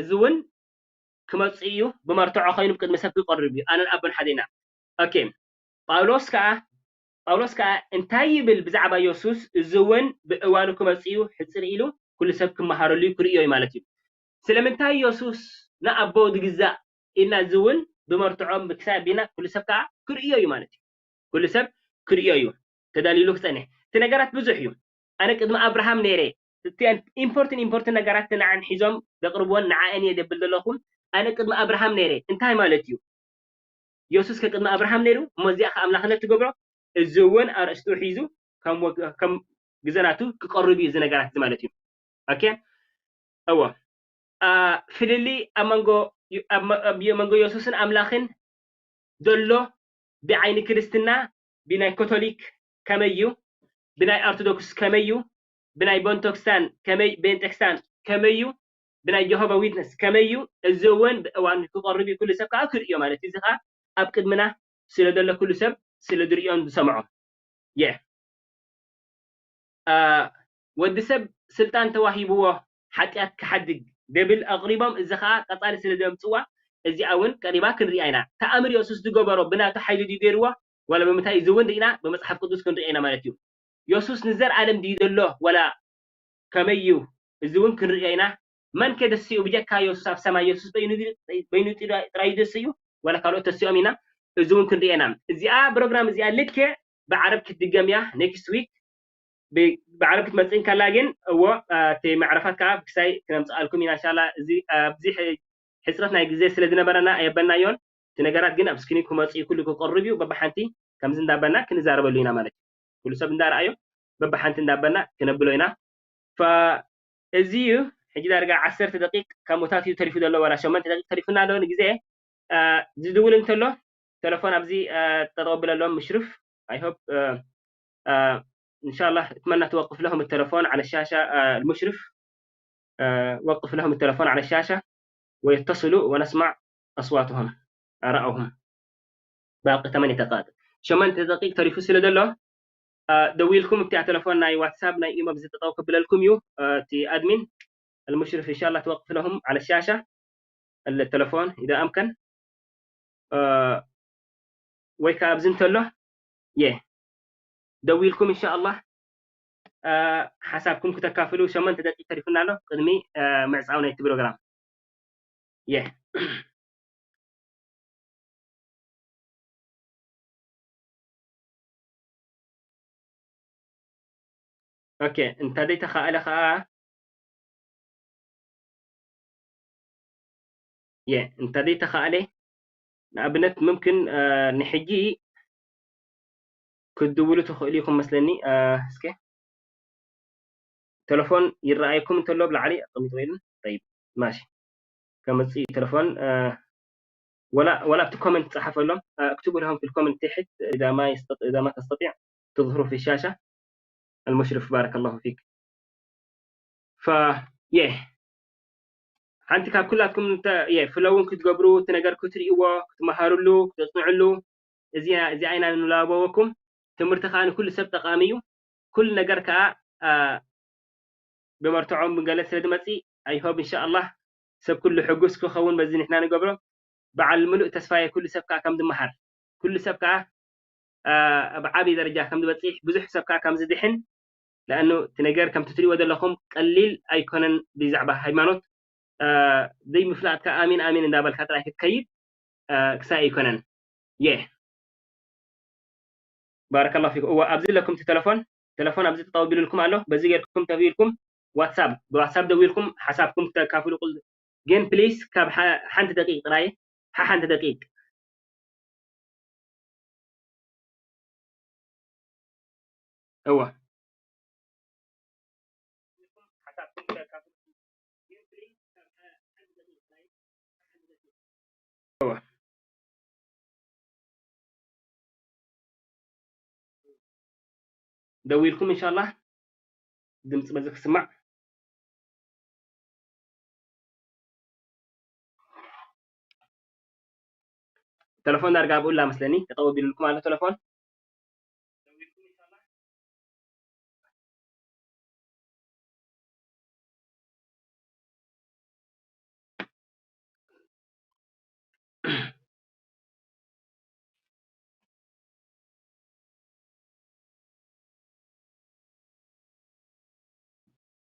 እዚ እውን ክመፅእ እዩ ብመርትዖ ኮይኑ ብቅድሚ ሰብ ክቀርብ እዩ ኣነን ኣቦን ሓደ ኢና ኦኬ ጳውሎስ ከዓ ጳውሎስ ከዓ እንታይ ይብል ብዛዕባ የሱስ እዚ እውን ብእዋኑ ክመፅእ እዩ ሕፅር ኢሉ ኩሉ ሰብ ክመሃረሉ እዩ ክርእዮ እዩ ማለት እዩ ስለምንታይ የሱስ ንኣቦ ዝግዛእ ኢልና እዚ እውን ብመርትዖ ምክሳይ ኣቢልና ኩሉ ሰብ ከዓ ክርእዮ እዩ ማለት እዩ ኩሉ ሰብ ክርእዮ እዩ ተዳልይሉ ክፀንሕ እቲ ነገራት ብዙሕ እዩ ኣነ ቅድሚ ኣብርሃም ነይረ እቲኣን ኢምፖርትን ኢምፖርትን ነገራት ንዓን ሒዞም ዘቅርብዎን ንዓአን እየ ዘብል ዘለኹም ኣነ ቅድሚ ኣብርሃም ነይረ እንታይ ማለት እዩ የሱስ ከቅድሚ ኣብርሃም ነይሩ እሞ እዚኣ ከኣምላኽነት ትገብሮ እዚ እውን ኣርእስቱ ሒዙ ከም ግዘናቱ ክቀርብ እዩ እዚ ነገራት እዚ ማለት እዩ ኦኬ እዎ ፍልልይ ኣብ መንጎ የሱስን ኣምላኽን ዘሎ ብዓይኒ ክርስትና ብናይ ኮቶሊክ ከመይ እዩ ብናይ ኦርቶዶክስ ከመይ እዩ ብናይ ቦንቶክስታን ከመይ ቤንጠክስታን ከመይ እዩ ብናይ ጀሆቫ ዊትነስ ከመይ እዩ እዚ እውን ብእዋን ክቀርብ እዩ ኩሉ ሰብ ከዓ ክርእዮ ማለት እዩ እዚ ከዓ ኣብ ቅድምና ስለ ዘሎ ኩሉ ሰብ ስለ ዝርእዮን ዝሰምዖ የ ወዲ ሰብ ስልጣን ተዋሂብዎ ሓጢኣት ክሓድግ ደብል ኣቕሪቦም እዚ ከዓ ቀፃሊ ስለ ዘምፅዋ እዚኣ እውን ቀሪባ ክንሪኣ ኢና ተኣምር የሱስ ዝገበሮ ብናቱ ሓይሊ ድዩ ገይርዎ ዋላ ብምንታይ እዚ እውን ርኢና ብመፅሓፍ ቅዱስ ክንሪኦ ኢና ማለት እዩ የሱስ ንዘር ኣለም ድዩ ዘሎ ዋላ ከመይ እዩ እዚ እውን ክንሪኦ ኢና መን ከ ደሲኡ ብጀካ የሱስ ኣብ ሰማይ የሱስ በይኑ ጥራይ ደሲኡ ዋላ ካልኦት ተሲኦም ኢና እዚ እውን ክንሪኦ ኢና እዚኣ ፕሮግራም እዚኣ ልክዕ ብዓረብ ክትድገም እያ ኔክስት ዊክ ብዓረብ ክትመፅእ እንከላ ግን እዎ እቲ መዕረፋት ከዓ ብክሳይ ክነምፅኣልኩም ኢና እንሻላ እዚ ኣብዚ ሕፅረት ናይ ግዜ ስለ ዝነበረና ኣየበልናዮን እቲ ነገራት ግን ኣብ ስክሪን ክመፅእ ኩሉ ክቀርብ እዩ በብሓንቲ ከምዚ እንዳበልና ክንዛረበሉ ኢና ማለት እዩ ኩሉ ሰብ እንዳረኣዮ በብሓንቲ እንዳበልና ክነብሎ ኢና እዚ እዩ ሕጂ ዳርጋ ዓሰርተ ደቂቅ ካብ ሞታት እዩ ተሪፉ ዘሎ ዋላ ሸመንተ ደቂቅ ተሪፉና ኣሎ ንግዜ ዝድውል እንተሎ ተለፎን ኣብዚ ጠጠው ብለሎም ምሽርፍ ኣይሆፕ እንሻላ እትመና ትወቅፍ ለሁም ተለፎን ዓለ ሻሻ ልሙሽርፍ ወቅፍ ለሁም ተለፎን ዓለ ሻሻ ወየተስሉ ወነስማዕ ኣስዋትሁም ኣራእሁም ባቂ ተመን የተቃጥ ሸመንተ ደቂቅ ተሪፉ ስለ ዘሎ ደዊልኩም እቲኣ ተለፎን ናይ ዋትሳፕ ናይ ኢሞ ብዝጠጠው ክብለልኩም እዩ እቲ ኣድሚን المشرف إن شاء الله توقف لهم على الشاشة التلفون إذا أمكن ወይ ከዓ ኣብዚ እንተሎ የ ደዊልኩም إن شاء الله ሓሳብኩም ክተካፍሉ ሸመንተ ደቂቅ ተሪፉና ኣሎ ቅድሚ ምዕፃው ናይቲ ፕሮግራም የ ኦኬ እንተደይ ተኻእለ ከዓ የ እንተደይ ተኻእለ ንኣብነት ምምክን ንሕጂ ክትድውሉ ትኽእሉ ኢኹም መስለኒ እስከ ተለፎን ይረኣየኩም እንተሎ ብላዕሊ ኣቀሚጥዎ ኢሉ طيب ماشي ከምጽእ ተለፎን ወላ ወላ ኣብቲ ኮመንት ጸሓፈሎም اكتبوا لهم في الكومنت تحت اذا ما يستطيع اذا ما تستطيع تظهروا في الشاشه المشرف بارك الله فيك ف يه ሓንቲ ካብ ኩላትኩም ፍለውን ክትገብሩ እቲ ነገር ክትርእይዎ ክትመሃርሉ ክተፅንዕሉ እዚኣ ኢና ንላበወኩም ትምህርቲ ከዓ ንኩሉ ሰብ ጠቃሚ እዩ ኩሉ ነገር ከዓ ብመርትዖም ብገለ ስለ ዝመፅእ ኣይሆብ እንሻኣላህ ሰብ ኩሉ ሕጉስ ክኸውን በዚ ንሕና ንገብሮ በዓል ምሉእ ተስፋየ ኩሉ ሰብ ከዓ ከም ዝመሃር ኩሉ ሰብ ከዓ ኣብ ዓብዪ ደረጃ ከም ዝበፅሕ ብዙሕ ሰብ ከዓ ከም ዝድሕን ለኣኑ እቲ ነገር ከምቲ ትሪእዎ ዘለኹም ቀሊል ኣይኮነን ብዛዕባ ሃይማኖት ዘይምፍላጥካ ኣሚን ኣሚን እንዳበልካ ጥራይ ክትከይድ ክሳይ ኣይኮነን የ ባረከላሁ ፊኩም እወ ኣብዚ ኣለኩም እቲ ተለፎን ተለፎን ኣብዚ ጠጠው ቢልልኩም ኣሎ። በዚ ጌርኩም ተቢልኩም ዋትሳፕ ብዋትሳፕ ደዊልኩም ሓሳብኩም ክተካፍሉ ቅል ግን ፕሊስ ካብ ሓ- ሓንቲ ደቂቅ ጥራይ ሓ ሓንቲ ደቂቅ እወ ደዊልኩም ኢንሻላህ ድምፂ በዚ ክስማዕ ተለፎን ዳርጋ ኣብኡ ላ መስለኒ ተጠወ ቢልልኩም ኣሎ ተለፎን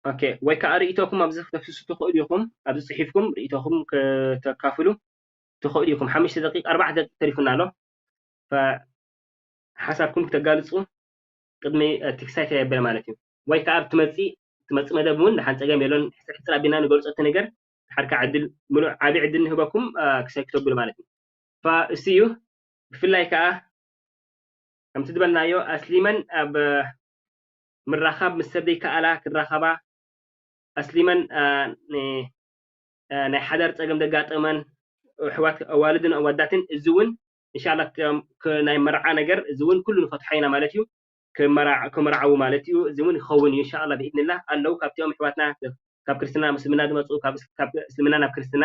ኦኬ ወይ ከዓ ርእይቶኩም ኣብዚ ክተፍስሱ ትኽእሉ ኢኹም። ኣብዚ ፅሒፍኩም ርእይቶኩም ከተካፍሉ ትኽእሉ ኢኹም። ሓሙሽተ ደቂቅ ኣርባዕተ ደቂቅ ተሪፉና ኣሎ። ሓሳብኩም ክተጋልፁ ቅድሚ እቲ ክሳይ ተየበለ ማለት እዩ። ወይ ከዓ ኣብ ትመፅእ ትመፅእ መደብ እውን ደሓን ፀገም የሎን። ሕፅር ሕፅር ኣቢልና ንገልፆ እቲ ነገር ሓድካ ዕድል ምሉእ ዓብዪ ዕድል ንህበኩም ክሳይ ክተብሉ ማለት እዩ። እሱ እዩ ብፍላይ ከዓ ከምቲ ዝበልናዮ ኣስሊመን ኣብ ምራኻብ ምስ ሰብ ዘይከኣላ ክራኸባ ኣስሊመን ናይ ሓዳር ፀገም ዘጋጠመን ኣሕዋት ኣዋልድን ኣዋዳትን እዚ እውን እንሻላ ናይ መርዓ ነገር እዚ እውን ኩሉ ንፈትሖ ኢና ማለት እዩ። ክመርዓዉ ማለት እዩ። እዚ እውን ይኸውን እዩ እንሻላ ብኢድንላ ኣለዉ ካብቲኦም ኣሕዋትና ካብ ክርስትና ምስልምና ዝመፁ ካብ እስልምና ናብ ክርስትና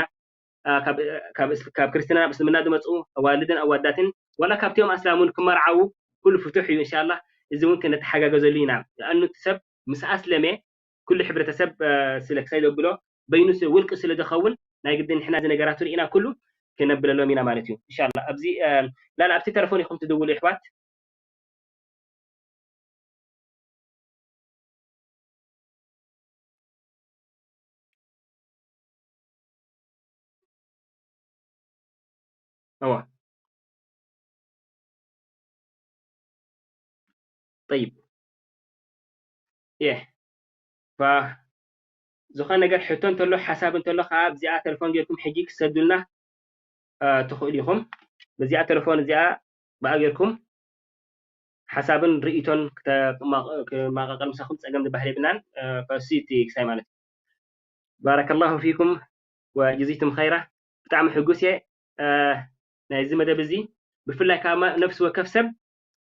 ካብ ክርስትና ናብ እስልምና ዝመፁ ኣዋልድን ኣዋዳትን ዋላ ካብቲኦም ኣስላም እውን ክመርዓዉ ኩሉ ፍቱሕ እዩ እንሻላ። እዚ እውን ክንተሓጋገዘሉ ኢና። ንኣኑ እቲ ሰብ ምስ ኣስለመ ኩሉ ሕብረተሰብ ስለ ክሳይ ዘብሎ በይኑ ውልቂ ስለ ዝኸውን ናይ ግድን ንሕና እዚ ነገራት ርኢና ኩሉ ክነብለሎም ኢና ማለት እዩ። እንሻላ ኣብዚ ላን ኣብቲ ተለፎን ኢኹም ትድውሉ ይሕዋት أوه. طيب يه فዝኾነ ነገር ሕቶ እንተሎ ሓሳብ እንተሎ ከዓ ኣብዚኣ ተለፎን ጌርኩም ሕጂ ክሰዱልና ትኽእሉ ኢኹም። በዚኣ ተለፎን እዚኣ ብኣ ጌርኩም ሓሳብን ርእይቶን ክማቐቀል ምሳኹም ፀገም ዝበሃል የብልናን። ፈእሱ እቲ ክሳይ ማለት እዩ። ባረከላሁ ፊኩም ወጅዚቱም ኸይራ። ብጣዕሚ ሕጉስ እየ ናይዚ መደብ እዚ። ብፍላይ ከዓ ነፍሲ ወከፍ ሰብ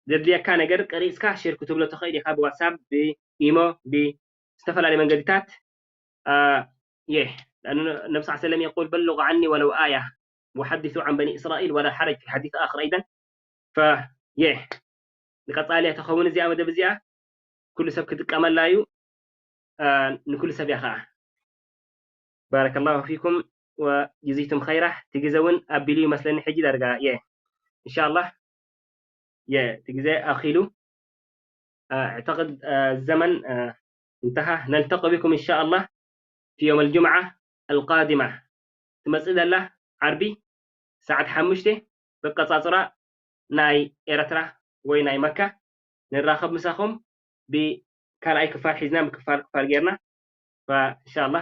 ዘድልየካ ነገር ቀሪፅካ ሼር ክትብሎ ትኽእል ኢኻ ብዋትሳፕ ብኢሞ ብዝተፈላለዩ መንገድታት። يه لأنه النبي صلى الله عليه وسلم يقول بلغوا عني ولو آية وحدثوا عن بني إسرائيل ولا حرج في حديث آخر أيضا. ف يه ንቀፃሊ እያ ተኸውን እዚኣ መደብ እዚኣ ኩሉ ሰብ ክጥቀመላ እዩ። ንኩሉ ሰብ እያ ከዓ። ባረከላሁ ፊኩም ወጅዚቱም ኸይራ። እቲ ግዜ እውን ኣቢሉ ይመስለኒ ሕጂ ዳርጋ እየ እንሻላ እቲ ግዜ ኣኺሉ أعتقد الزمن انتهى. نلتقي بكم إن شاء الله في يوم الجمعة القادمة. ትመፅእ ዘላ ዓርቢ ሰዓት ሓሙሽተ በቀፃፅራ ናይ ኤረትራ ወይ ናይ መካ ንራኸብ ምሳኹም ብካልኣይ ክፋል ሒዝና ብክፋል ክፋል ጌርና እንሻላ